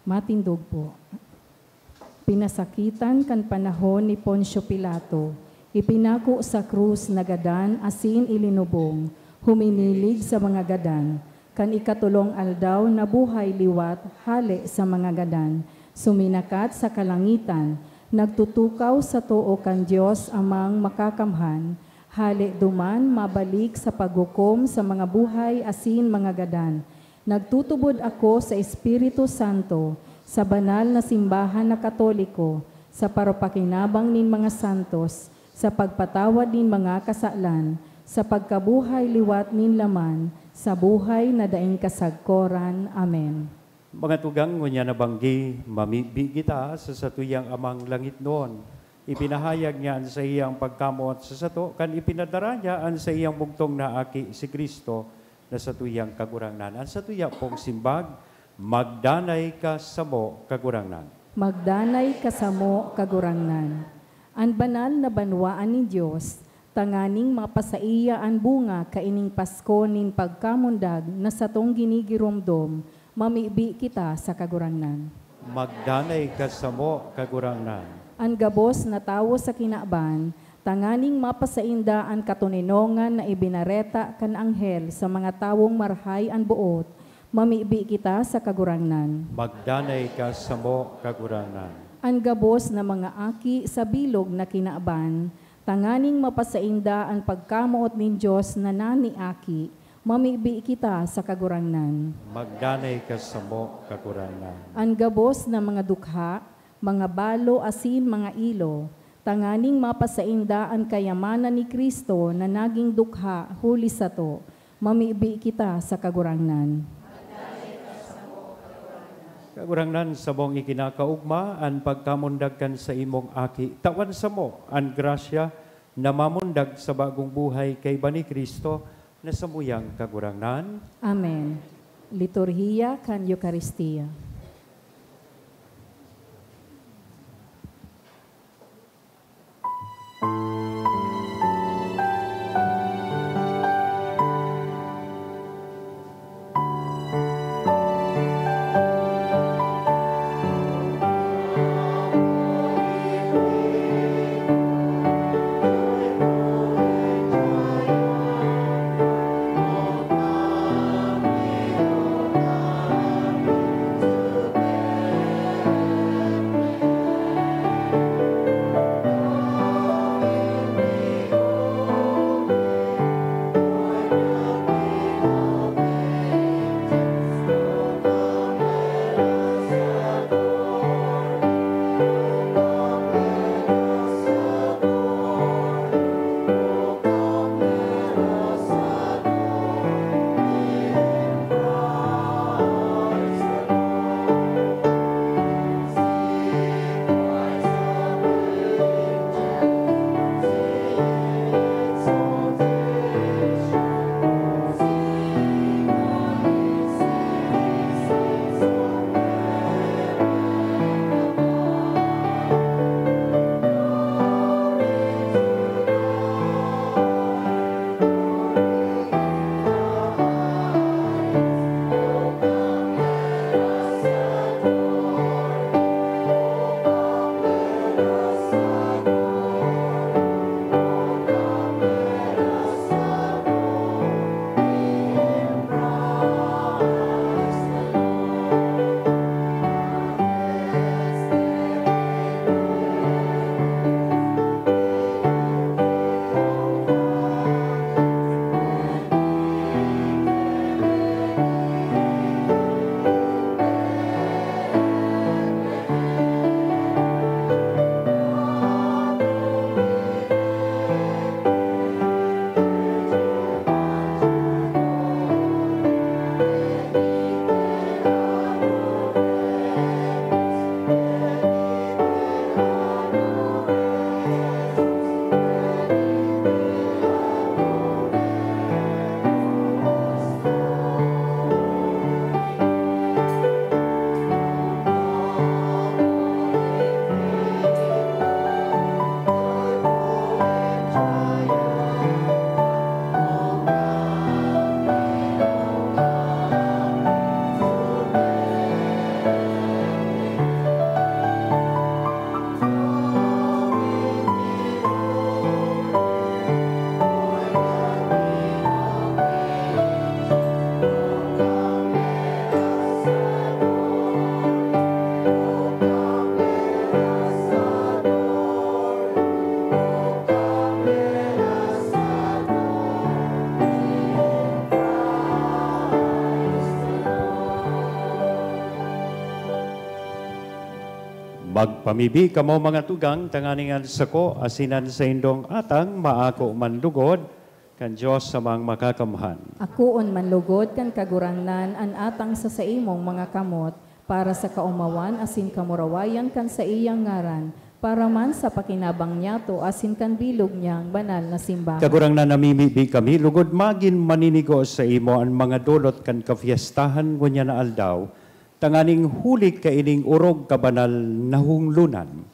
Matindog po. Pinasakitan kan panahon ni Poncio Pilato, ipinako sa krus, nagadan asin ilinubong, huminilig sa mga gadan. Kan ikatolong aldaw, nabuhay liwat hale sa mga gadan, suminakat sa kalangitan, nagtutukaw sa too kan Dios Amang Makakamhan, hale duman mabalik sa paghukom sa mga buhay asin mga gadan. Nagtutubod ako sa Espiritu Santo, sa banal na simbahan na Katoliko, sa paropakinabang nin mga santos, sa pagpatawad nin mga kasalan, sa pagkabuhay liwat nin laman, sa buhay na daing kasagkoran. Amen. Mga tugang, ngunyan na banggi, mamibi kita sa satuyang Amang langitnon. Ipinahayag niya an saiyang pagkamoot sa sato, kan ipinadara niya an saiyang bugtong na Aki, si Cristo, na satuyang Kagurangnan. An satuya pong simbag, "Magdanay ka samo, Kagurangnan." Magdanay ka samo, Kagurangnan. An banal na banwaan nin Dios, tanganing mapasaiya an bunga kaining Pasko nin pagkamundag na satong ginigiromdom, mamibi kita sa Kagurangnan. Magdanay ka samo, Kagurangnan. An gabos na tawo sa kinaban, tanganing mapasainda an katoninongan na ibinareta kan anghel sa mga tawong marahay an boot, mamibi kita sa Kagurangnan. Magdanay ka samo, Kagurangnan. An gabos na mga aki sa bilog na kinaban, tanganing mapasainda an pagkamoot nin Dios na nani aki, mamibi kita sa Kagurangnan. Magdanay ka samo, Kagurangnan. An gabos na mga dukha, mga balo asin mga ilo, tanganing mapasainda an kayamanan ni Cristo na naging dukha huli sato, mamibi kita sa Kagurangnan. Kagurangnan, samong ikinakaogma an pagkamundag kan saimong Aki. Tawan samo an grasya na mamundag sa bagong buhay kaiba ni Cristo na samuyang Kagurangnan. Amen. Liturhiya kan Eukaristia. Pagpamibi kamo, mga tugang, tanganing an sako asin an saindong atang maako man lugod kan Dios Amang Makakamhan. Akoon man lugod kan Kagurangnan an atang sa saimong mga kamot, para sa kaomawan asin kamurawayan kan saiyang ngaran, para man sa pakinabang niyato asin kan bilog niyang banal na simbahan. Kagurangnan, namimibi kami lugod magin maninigo saimo an mga dolot kan kapyestahan ngunyan na aldaw, tanganing huli kaining orog kabanal na hunglonan,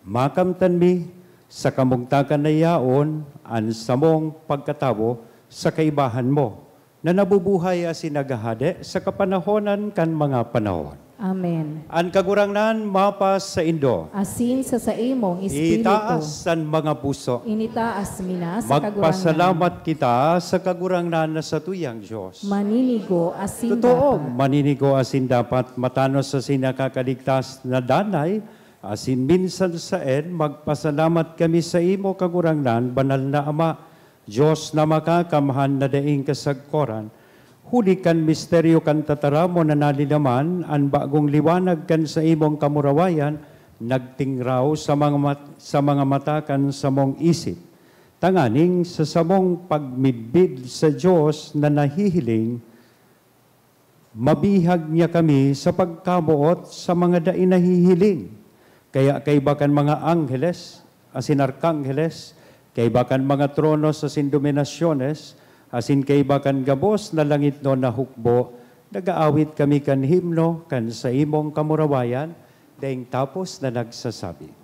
makamtan mi sa kamugtakan na yaon an samong pagkatawo sa kaibahan mo, na nabubuhay asin naghahade sa kapanahonan kan mga panahon. Amen. An Kagurangnan mapasaindo. Asin sa saimong espiritu. Itaas an mga puso. Initaas mi na sa Kagurangnan. Magpasalamat kita sa Kagurangnan na satuyang Dios. Maninigo asin Totoong dapat. Maninigo asin dapat, matanos asin nakakaligtas na danay, asin minsan saen, magpasalamat kami saimo, Kagurangnan, Banal na Ama, Dios na makakamhan na daing kasagkoran, huli kan misteryo kan tataramon na nalilaman, an bagong liwanag kan saimong kamurawayan nagtingraw sa mga mat-, sa mga mata kan samong isip, tanganing sa samong pagmidbid sa Dios na nahihiling, mabihag niya kami sa pagkamoot sa mga dai nahihiling. Kaya kaiba kan mga angheles asin arkangheles, kaiba kan mga tronos asin dominasyones, asin kaiba kan gabos na langitnon na hukbo, nag-aawit kami kan himno kan saimong kamurawayan, daing tapos na nagsasabi.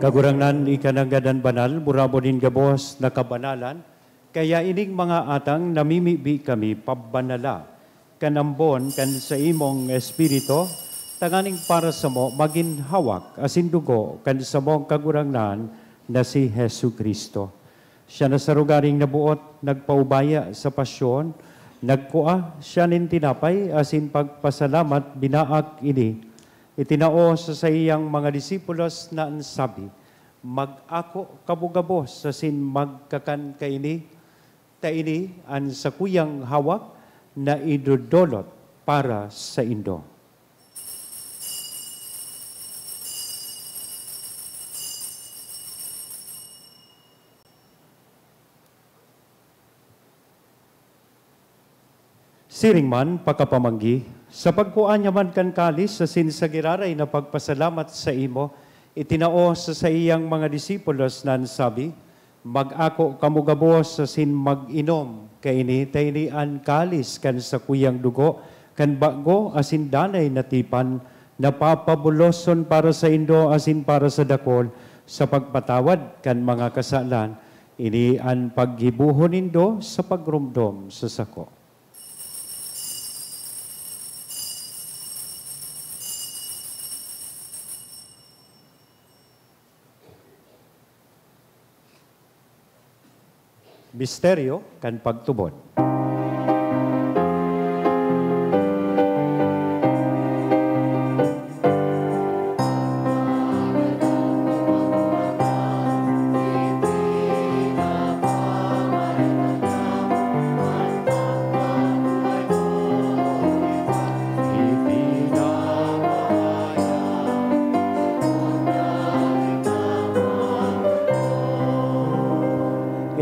Kagurangnan, ika nanggad an banal, burabod nin gabos na kabanalan, kaya ining mga atang namimibi kami pabanala kan ambon kan saimong Espiritu, tanganing para samo magin hawak asin dugo kan samong Kagurangnan na si Jesu-Cristo. Siya na sa rogaring naboot, nagpaubaya sa pasyon, nagkua siya nin tinapay asin pagpasalamat, binaak ini, itinao sa saiyang mga disipulos na an sabi, "Mag-ako kamo gabos asin magkakan kaini, ta ini an sakuyang hawak na idodolot para saindo." Siring man, pakapamanggi, sa pagkua niya man kan kalis asin sa giraray na pagpasalamat saimo, itinao sa saiyang mga disipulos na an sabi, "Mag-ako kamo gabos asin mag-inom kaini, ta ini an kalis kan sakuyang dugo kan bago asin danay na tipan, na papabuloson para saindo asin para sa dakul sa pagpatawad kan mga kasalan. Ini an paggibohon nindo sa pagromdom sa sako." Misteryo kan pagtubod.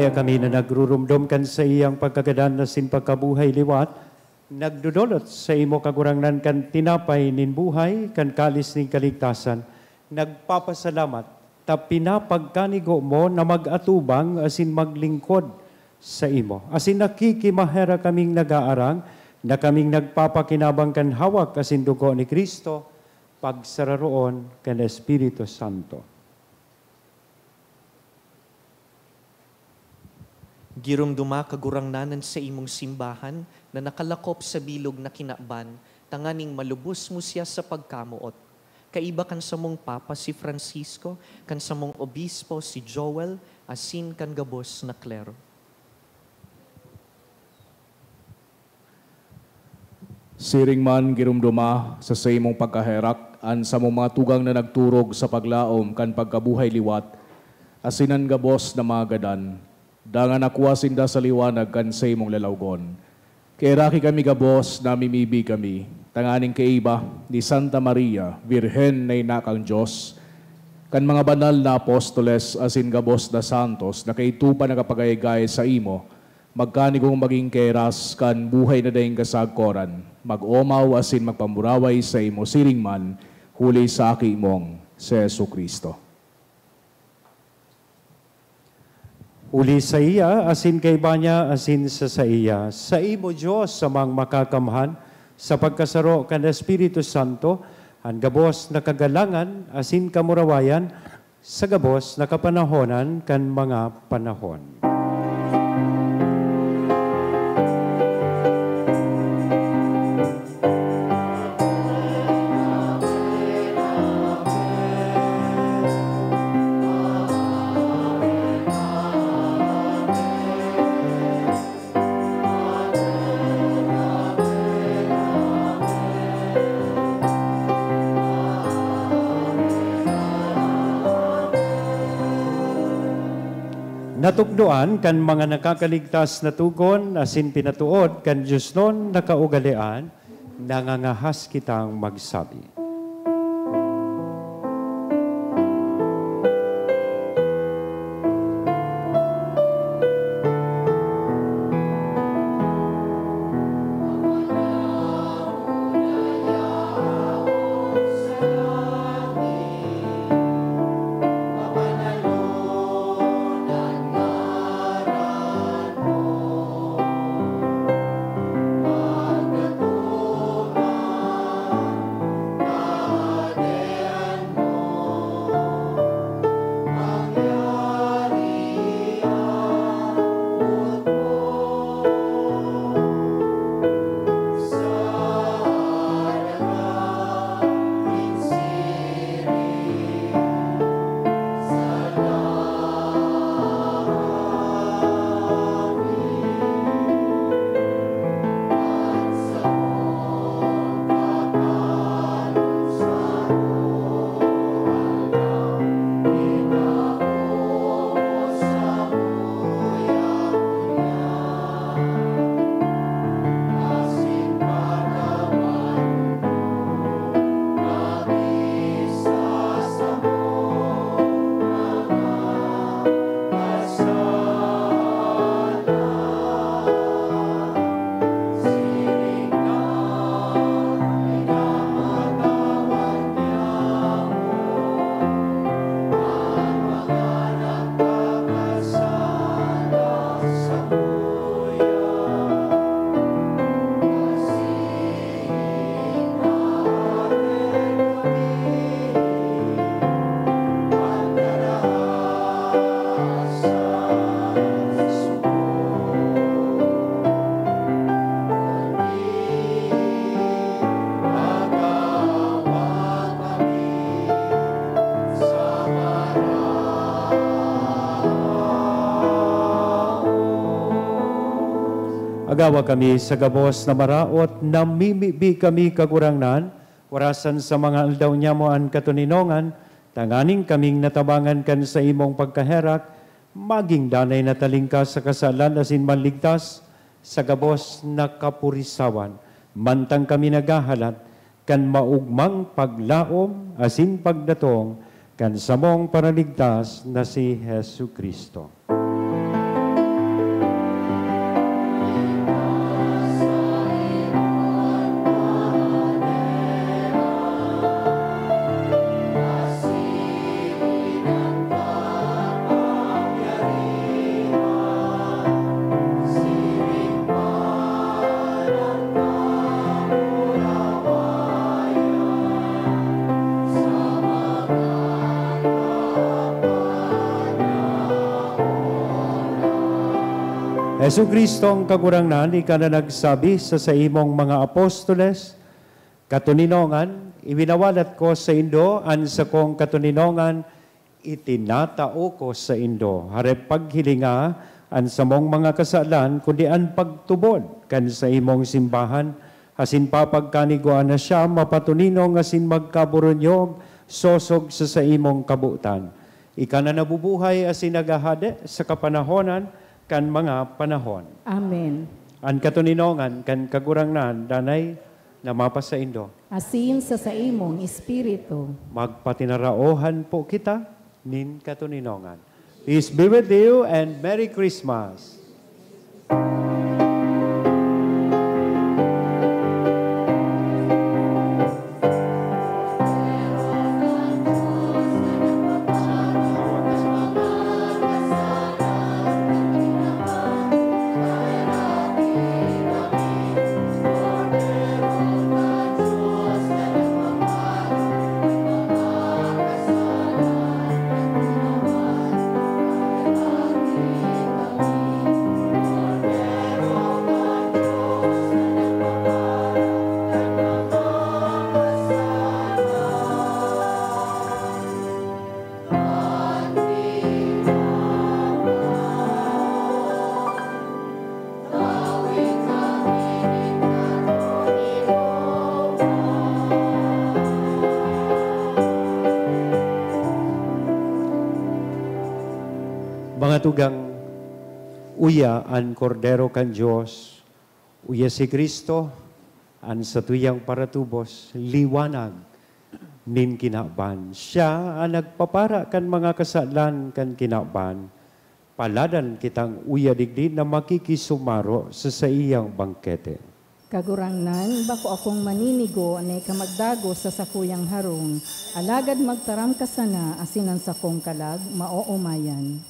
Kaya kami na nagrurumdom kan saiyang pagkagadan asin pagkabuhay liwat, nagdodolot sa imo, Kagurangnan, kan tinapay nin buhay, kan kalis nin kaligtasan, nagpapasalamat ta pinapagkanigo mo na mag-atubang asin maglingkod sa imo. Asin nakikimaherak kaming nag-aarang na kaming nagpapakinabang kan hawak asin dugo ni Cristo, pagsararoon kan Espiritu Santo. Giromdoma, Kagurangnan, an saimong simbahan na nakalakop sa bilog na kinaban, tanganing malubos mo siya sa pagkamoot. Kaiba kan samong Papa si Francisco, kan samong Obispo si Joel, asin kan gabos na klero. Siring man, giromdoma sa saimong pagkaherak an samong mga tugang na nagturog sa paglaom kan pagkabuhay liwat, asin an gabos na mga gadan, dangan nakua sinda sa liwanag kan saimong lalawgon. Kaheraki kami gabos, namimibi kami, tanganing kaiba ni Santa Maria, Birhen na ina kan Dios, kan mga banal na apostoles asin gabos na santos na kaidto pa nakapagayagay saimo, magkanigong magin kaheras kan buhay na daing kasagkoran, mag-omaw asin magpamuraway saimo siring man, huli sa Aki mong si Jesu-Cristo. Huli saiya, asin kaiba niya, asin sa saiya, saimo, Dios, Amang Makakamhan, sa pagkasaro kan Espiritu Santo, an gabos na kagalangan asin kamurawayan, sa gabos na kapanahonan kan mga panahon. Natukdoan kan mga nakakaligtas na togon asin pinatood kan diosnon na kaugalean, nangangahas kitang magsabi. Agawa kami sa gabos na maraot, namimibi kami, Kagurangnan, warasan sa mga aldaw niamo an katoninongan, tanganing kaming natabangan kan saimong pagkaherak, maging danay na talingkas sa kasalan asin manligtas sa gabos na kapurisawan, mantang kami naghahalat kan maogmang paglaom asin pagdatong kan samong Paraligtas na si Jesu-Cristo. Jesu-Cristong Kagurangnan, ika na nagsabi sa saimong mga apostoles, "Katoninongan, iwinawalat ko saindo an sakong katoninongan, itinatao ko saindo." Harep paghilinga an samong mga kasalan, kundi an pagtubod kan saimong simbahan, asin papagkanigwaan na siya mapatoninong asin magkaburunyog sosog sa saimong kabotan. Ika na nabubuhay asin naghahade sa kapanahonan kan mga panahon. Amen. An katoninongan kan Kagurangnan danay na mapasaindo. Asin sa saimong espiritu. Magpatinaraohan po kita nin katoninongan. Peace be with you and Merry Christmas! Mga tugang, uya an Kordero kan Dios, uya si Cristo, an satuyang paratubos, liwanag nin kinaban. Siya an nagpapara kan mga kasalan kan kinaban. Paladan kitang uya digdi na makikisumaro sa saiyang bangkete. Kagurangnan, bako akong maninigo na ika magdagos sa sakuyang harong, alagad magtaram ka sana asin an sakong kalag maoomayan.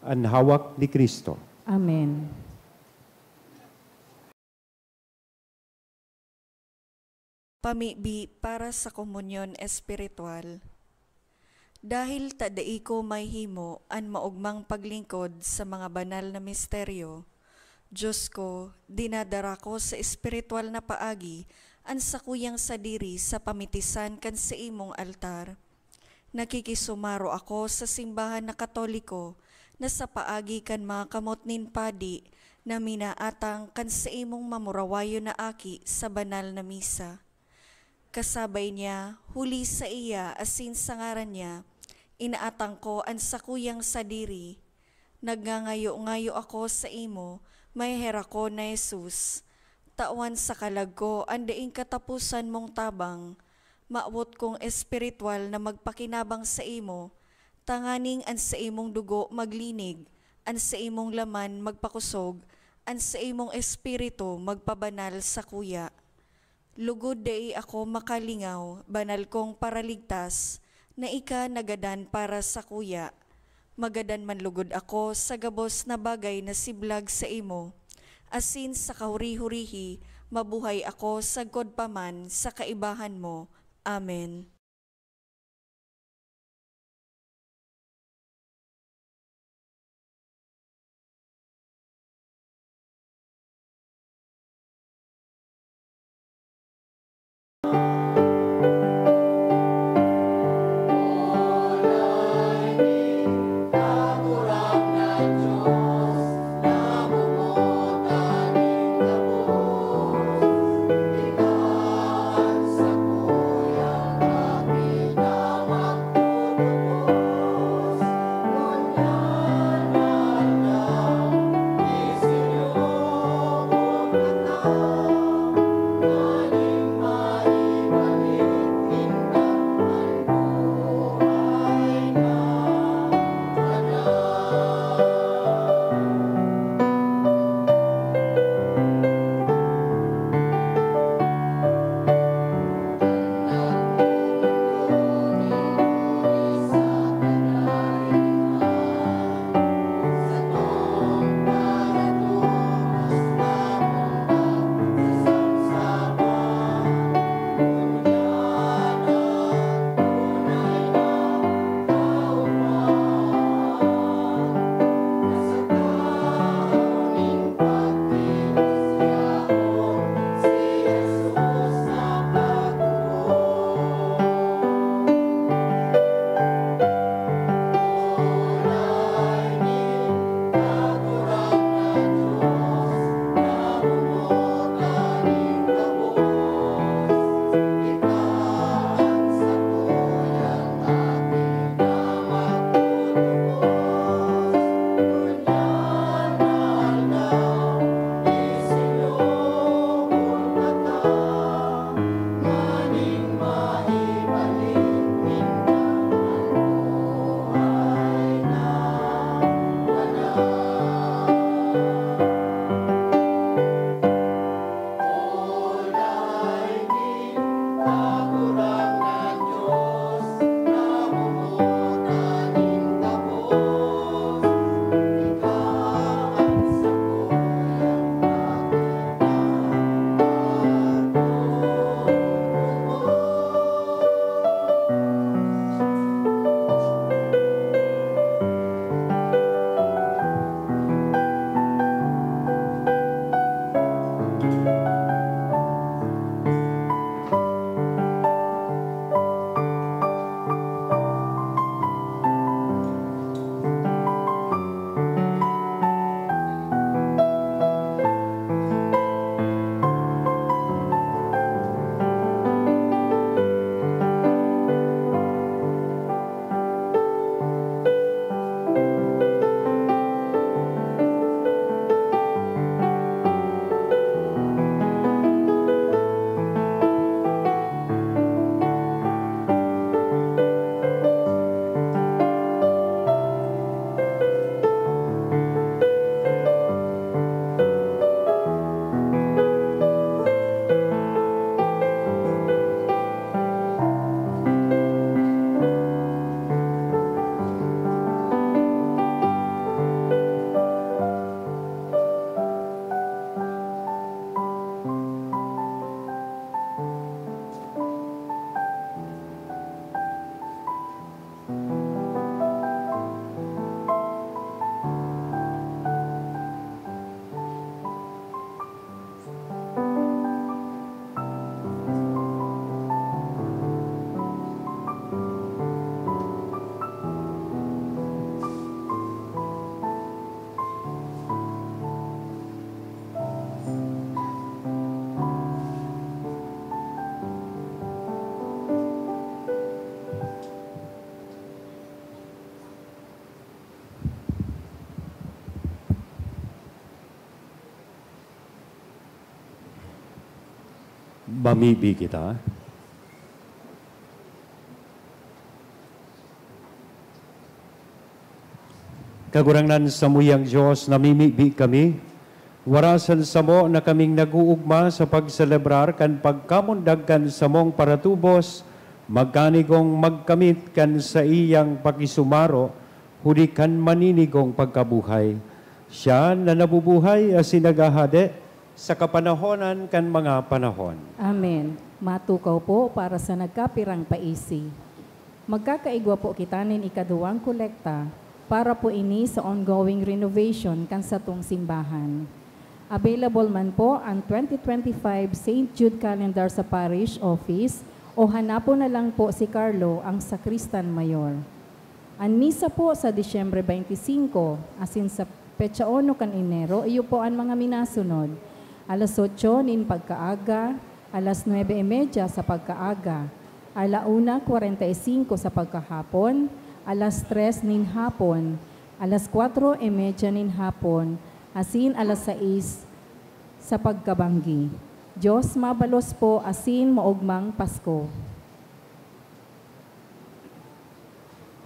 An hawak ni Cristo. Amen. Pamibi para sa komunyon espiritual. Dahil ta dai ko mahihimo an maogmang paglingkod sa mga banal na misteryo, Diyos ko, dinadara ko sa espiritual na paagi an sakuyang sadiri sa pamitisan kan saimong altar. Nakikisumaro ako sa simbahan na Katoliko na sa paagi kan mga kamot nin padi na minaatang kan saimong mamurawayon na aki sa banal na misa. Kasabay niya, huli saiya asin sa ngaran niya, inaatang ko an sakuyang sadiri. Nagngangayo-ngayo ako saimo, maheherakon na Jesus. Tawan sa kalag ko an daing kataposan mong tabang. Mawot kong espiritual na magpakinabang saimo, tanganing an saimong dugo maglinig, an saimong laman magpakosog, an saimong espiritu magpabanal sakuya. Lugod dai ako makalingaw, banal kong Paraligtas, na ika nagadan para sakuya. Magadan man lugod ako sa gabos na bagay na siblag saimo, asin sa kahuri-hurihi mabuhay ako sagkod pa man sa kaibahan mo. Amen. Mamibi kita. Kagurangnan, samuyang Dios, namimibi kami. Warasan samo na kaming nag-uugma sa pagselebrar kan pagkamundag kan samong paratubos, magkanigong magkamit kan saiyang pakisumaro, huli kan maninigong pagkabuhay. Siya na nabubuhay asin naghahade sa kapanahonan kan mga panahon. Amen. Matukaw po para sa nagkapirang paisi. Magkakaigwa po kita nin ikaduwang kolekta para po ini sa ongoing renovation kan satong simbahan. Available man po ang twenty twenty-five Saint Jude Calendar sa Parish Office o hanapon na lang po si Carlo, ang Sakristan Mayor. An misa po sa Disyembre twenty-five asin sa petsa uno kan Enero, iyo po an mga minasunod: alas otso nin pagkaaga, alas nuebe y media sa pagkaaga, ala una kwarenta y singko sa pagkahapon, alas tres nin hapon, alas kwatro y media nin hapon, asin alas sais sa pagkabanggi. Diyos mabalos po asin maogmang Pasko.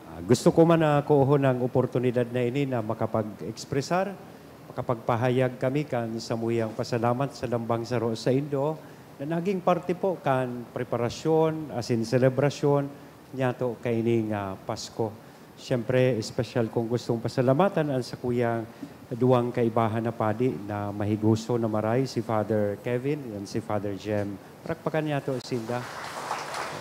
Ah, gusto ko man na kuohon ang oportunidad na ini na makapag-ekspresar, makapagpahayag kami kan samuyang pasalamat sa lambang saro saindo na naging parte po kan preparasyon asin selebrasyon niyato kaining, ah, Pasko. Siyempre, espesyal kong gustong pasalamatan ang sakuyang duwang kaibahan na padi na mahigoso na maray, si Father Kevin and si Father Jem. Palakpakan niyato sinda.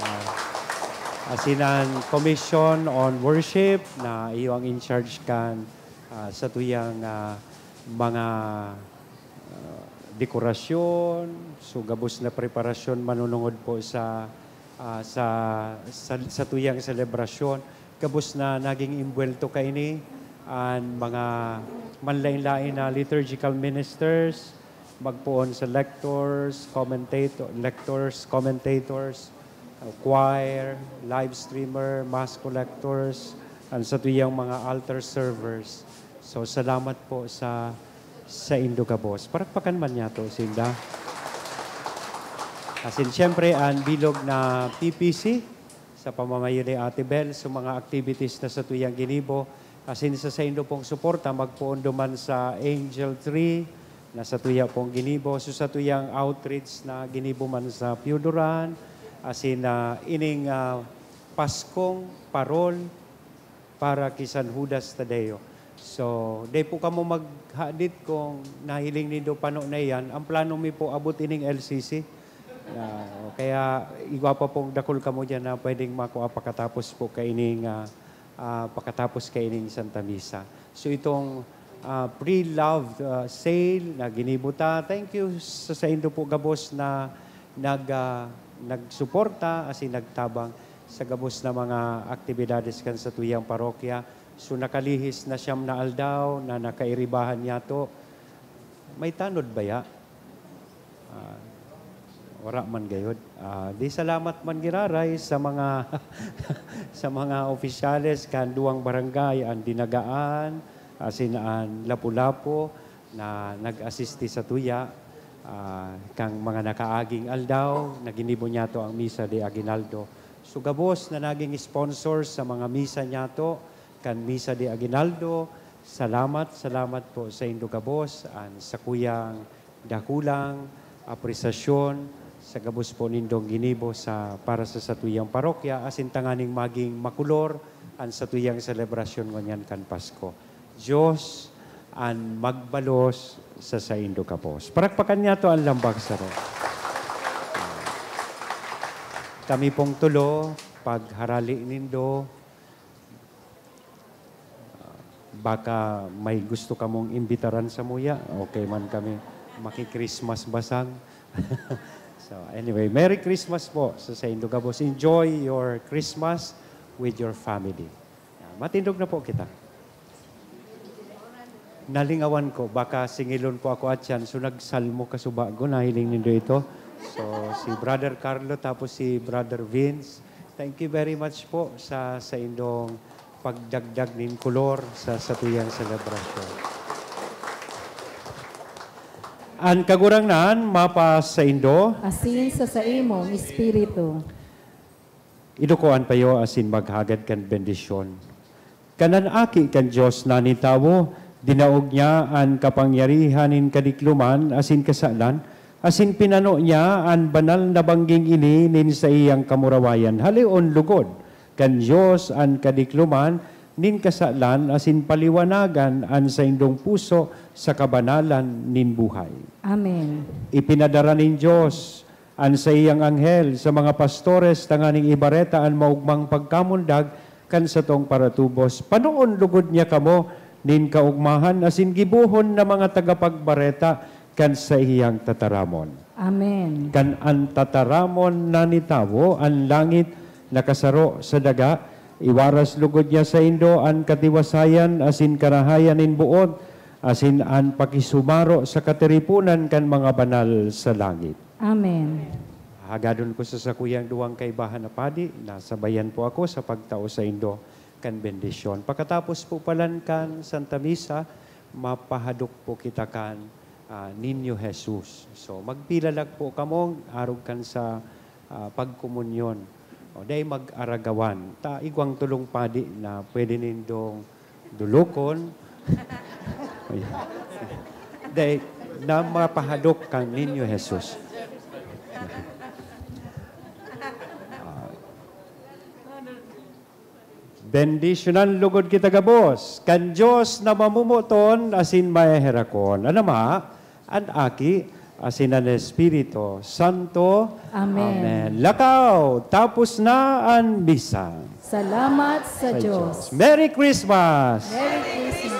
Ah, asin an Commission on Worship na iyo ang in charge kan, ah, satuyang, ah, mga, ah, dekorasyon. So, gabos na preparasyon manunungod po sa, ah, sa, sa, satuyang selebrasyon. Gabos na naging imbuwelto kaini an mga manlaen-laen na liturgical ministers, magpoon sa lectors, commentator, lectors, commentators, uh, choir, live streamer, mass collectors, an satuyang mga altar servers. So, salamat po sa saindo gabos. Palakpakan man niyato sinda. Asin siyempre, an bilog na P P C, sa pamamayo ni Ate Bel, sa mga activities na satuyang ginibo, asin sa saindo pong suporta, magpoon duman sa Angel Tree, na satuya pong ginibo, sa satuyang outreach na ginibo man sa Pioduran, asin, ah, ining, ah, Paskong Parol para ki San Judas Tadeo. So, dai po kamo maghadit kung nahiling nindo pano na iyan. Ang plano mi po, abot ining L C C. Ah, kaya igwa pa pong dakul kamo diyan na pwedeng makua pakatapos po kaining, ah, ah, pakatapos kaining Santa Misa. So, itong, ah, pre-love, ah, sale na ginibo ta, thank you sa saindo po gabos na nag-, ah, nagsuporta asin nagtabang sa gabos na mga aktibidades kan satuyang parokya. So, nakalihis na siyam na aldaw na nakairibahan niyato. May tanod baya? Ah, wara man gayod. Ah, di salamat man giraray sa mga, sa mga opisyales kan duwang barangay, an Dinagaan, asin an Lapu-Lapu, na nag-asisti satuya, ah, kan mga nakaaging aldaw na ginibo niyato ang Misa de Aguinaldo. So, gabos na naging sponsors sa mga misa niyato, kan Misa de Aguinaldo, salamat, salamat po saindo gabos, an sakuyang dakulang apresasyon sa gabos po nindong ginibo sa, para sa satuyang parokya, asin tanganing maging makolor an satuyang selebrasyon ngunyan kan Pasko. Diyos an magbalos sa saindo gabos. Palakpakan niyato an lambang saro. Kami pong tulo, pagharali nindo, baka may gusto kamong imbitaran samuya, okay man kami maki-Christmas basang. So, anyway, Merry Christmas po sa saindo gabos. Enjoy your Christmas with your family. Matindog na po kita. Nalingawan ko, baka singilon po ako atyan. So, nagsalmo kasubago, nahiling nindo ito. So, si Brother Carlo, tapos si Brother Vince. Thank you very much po sa, sa indong pagdagdag nin kolor sa satuyang selebrasyon. An Kagurangnan mapasaindo. Asin sa saimong espiritu. Iduko an payo asin maghagad kan bendisyon. Kan an Aki kan Dios na nitawo, dinaog niya an kapangyarihan nin kadikloman asin kasalan, asin pinano niya an banal na bangging ini nin saiyang kamurawayan. Haleon lugod kan Dios an kadikloman nin kasalan asin paliwanagan an saindong puso sa kabanalan nin buhay. Amen. Ipinadara nin Dios an saiyang anghel sa mga pastores tanganing ibareta an maogmang pagkamundag kan satong paratubos. Panoon lugod niya kamo nin kaogmahan asin gibohon na mga tagapagbareta kan saiyang tataramon. Amen. Kan an tataramon na nitawo, an langit nakasaro sa daga, iwaras lugod niya saindo an katiwasayan asin karahayan nin boot, asin an pakisumaro sa katiriponan kan mga banal sa langit. Amen. Hagadon ko sa sakuyang duwang kaibahan na padi na sabayan po ako sa pagtao saindo kan bendisyon. Pakatapos po palan kan Santa Misa, mapahadok po kita kan, ah, Niño Jesus. So, magpila lang po kamo arog kan sa, ah, pagkomunyon. O, dai mag-aragawan. Ta, igwang tulong padi na pwede nindong dulokon. Dai, na mapahadok kan Niño Jesus. Ah, Bendisyonan lugod kita gabos kan Dios na mamomoton asin maheherakon, an Ama, an Aki, asin an Espiritu Santo. Amen. Amen. Lakaw, tapos na an misa. Salamat sa Diyos. Merry Christmas! Merry Christmas.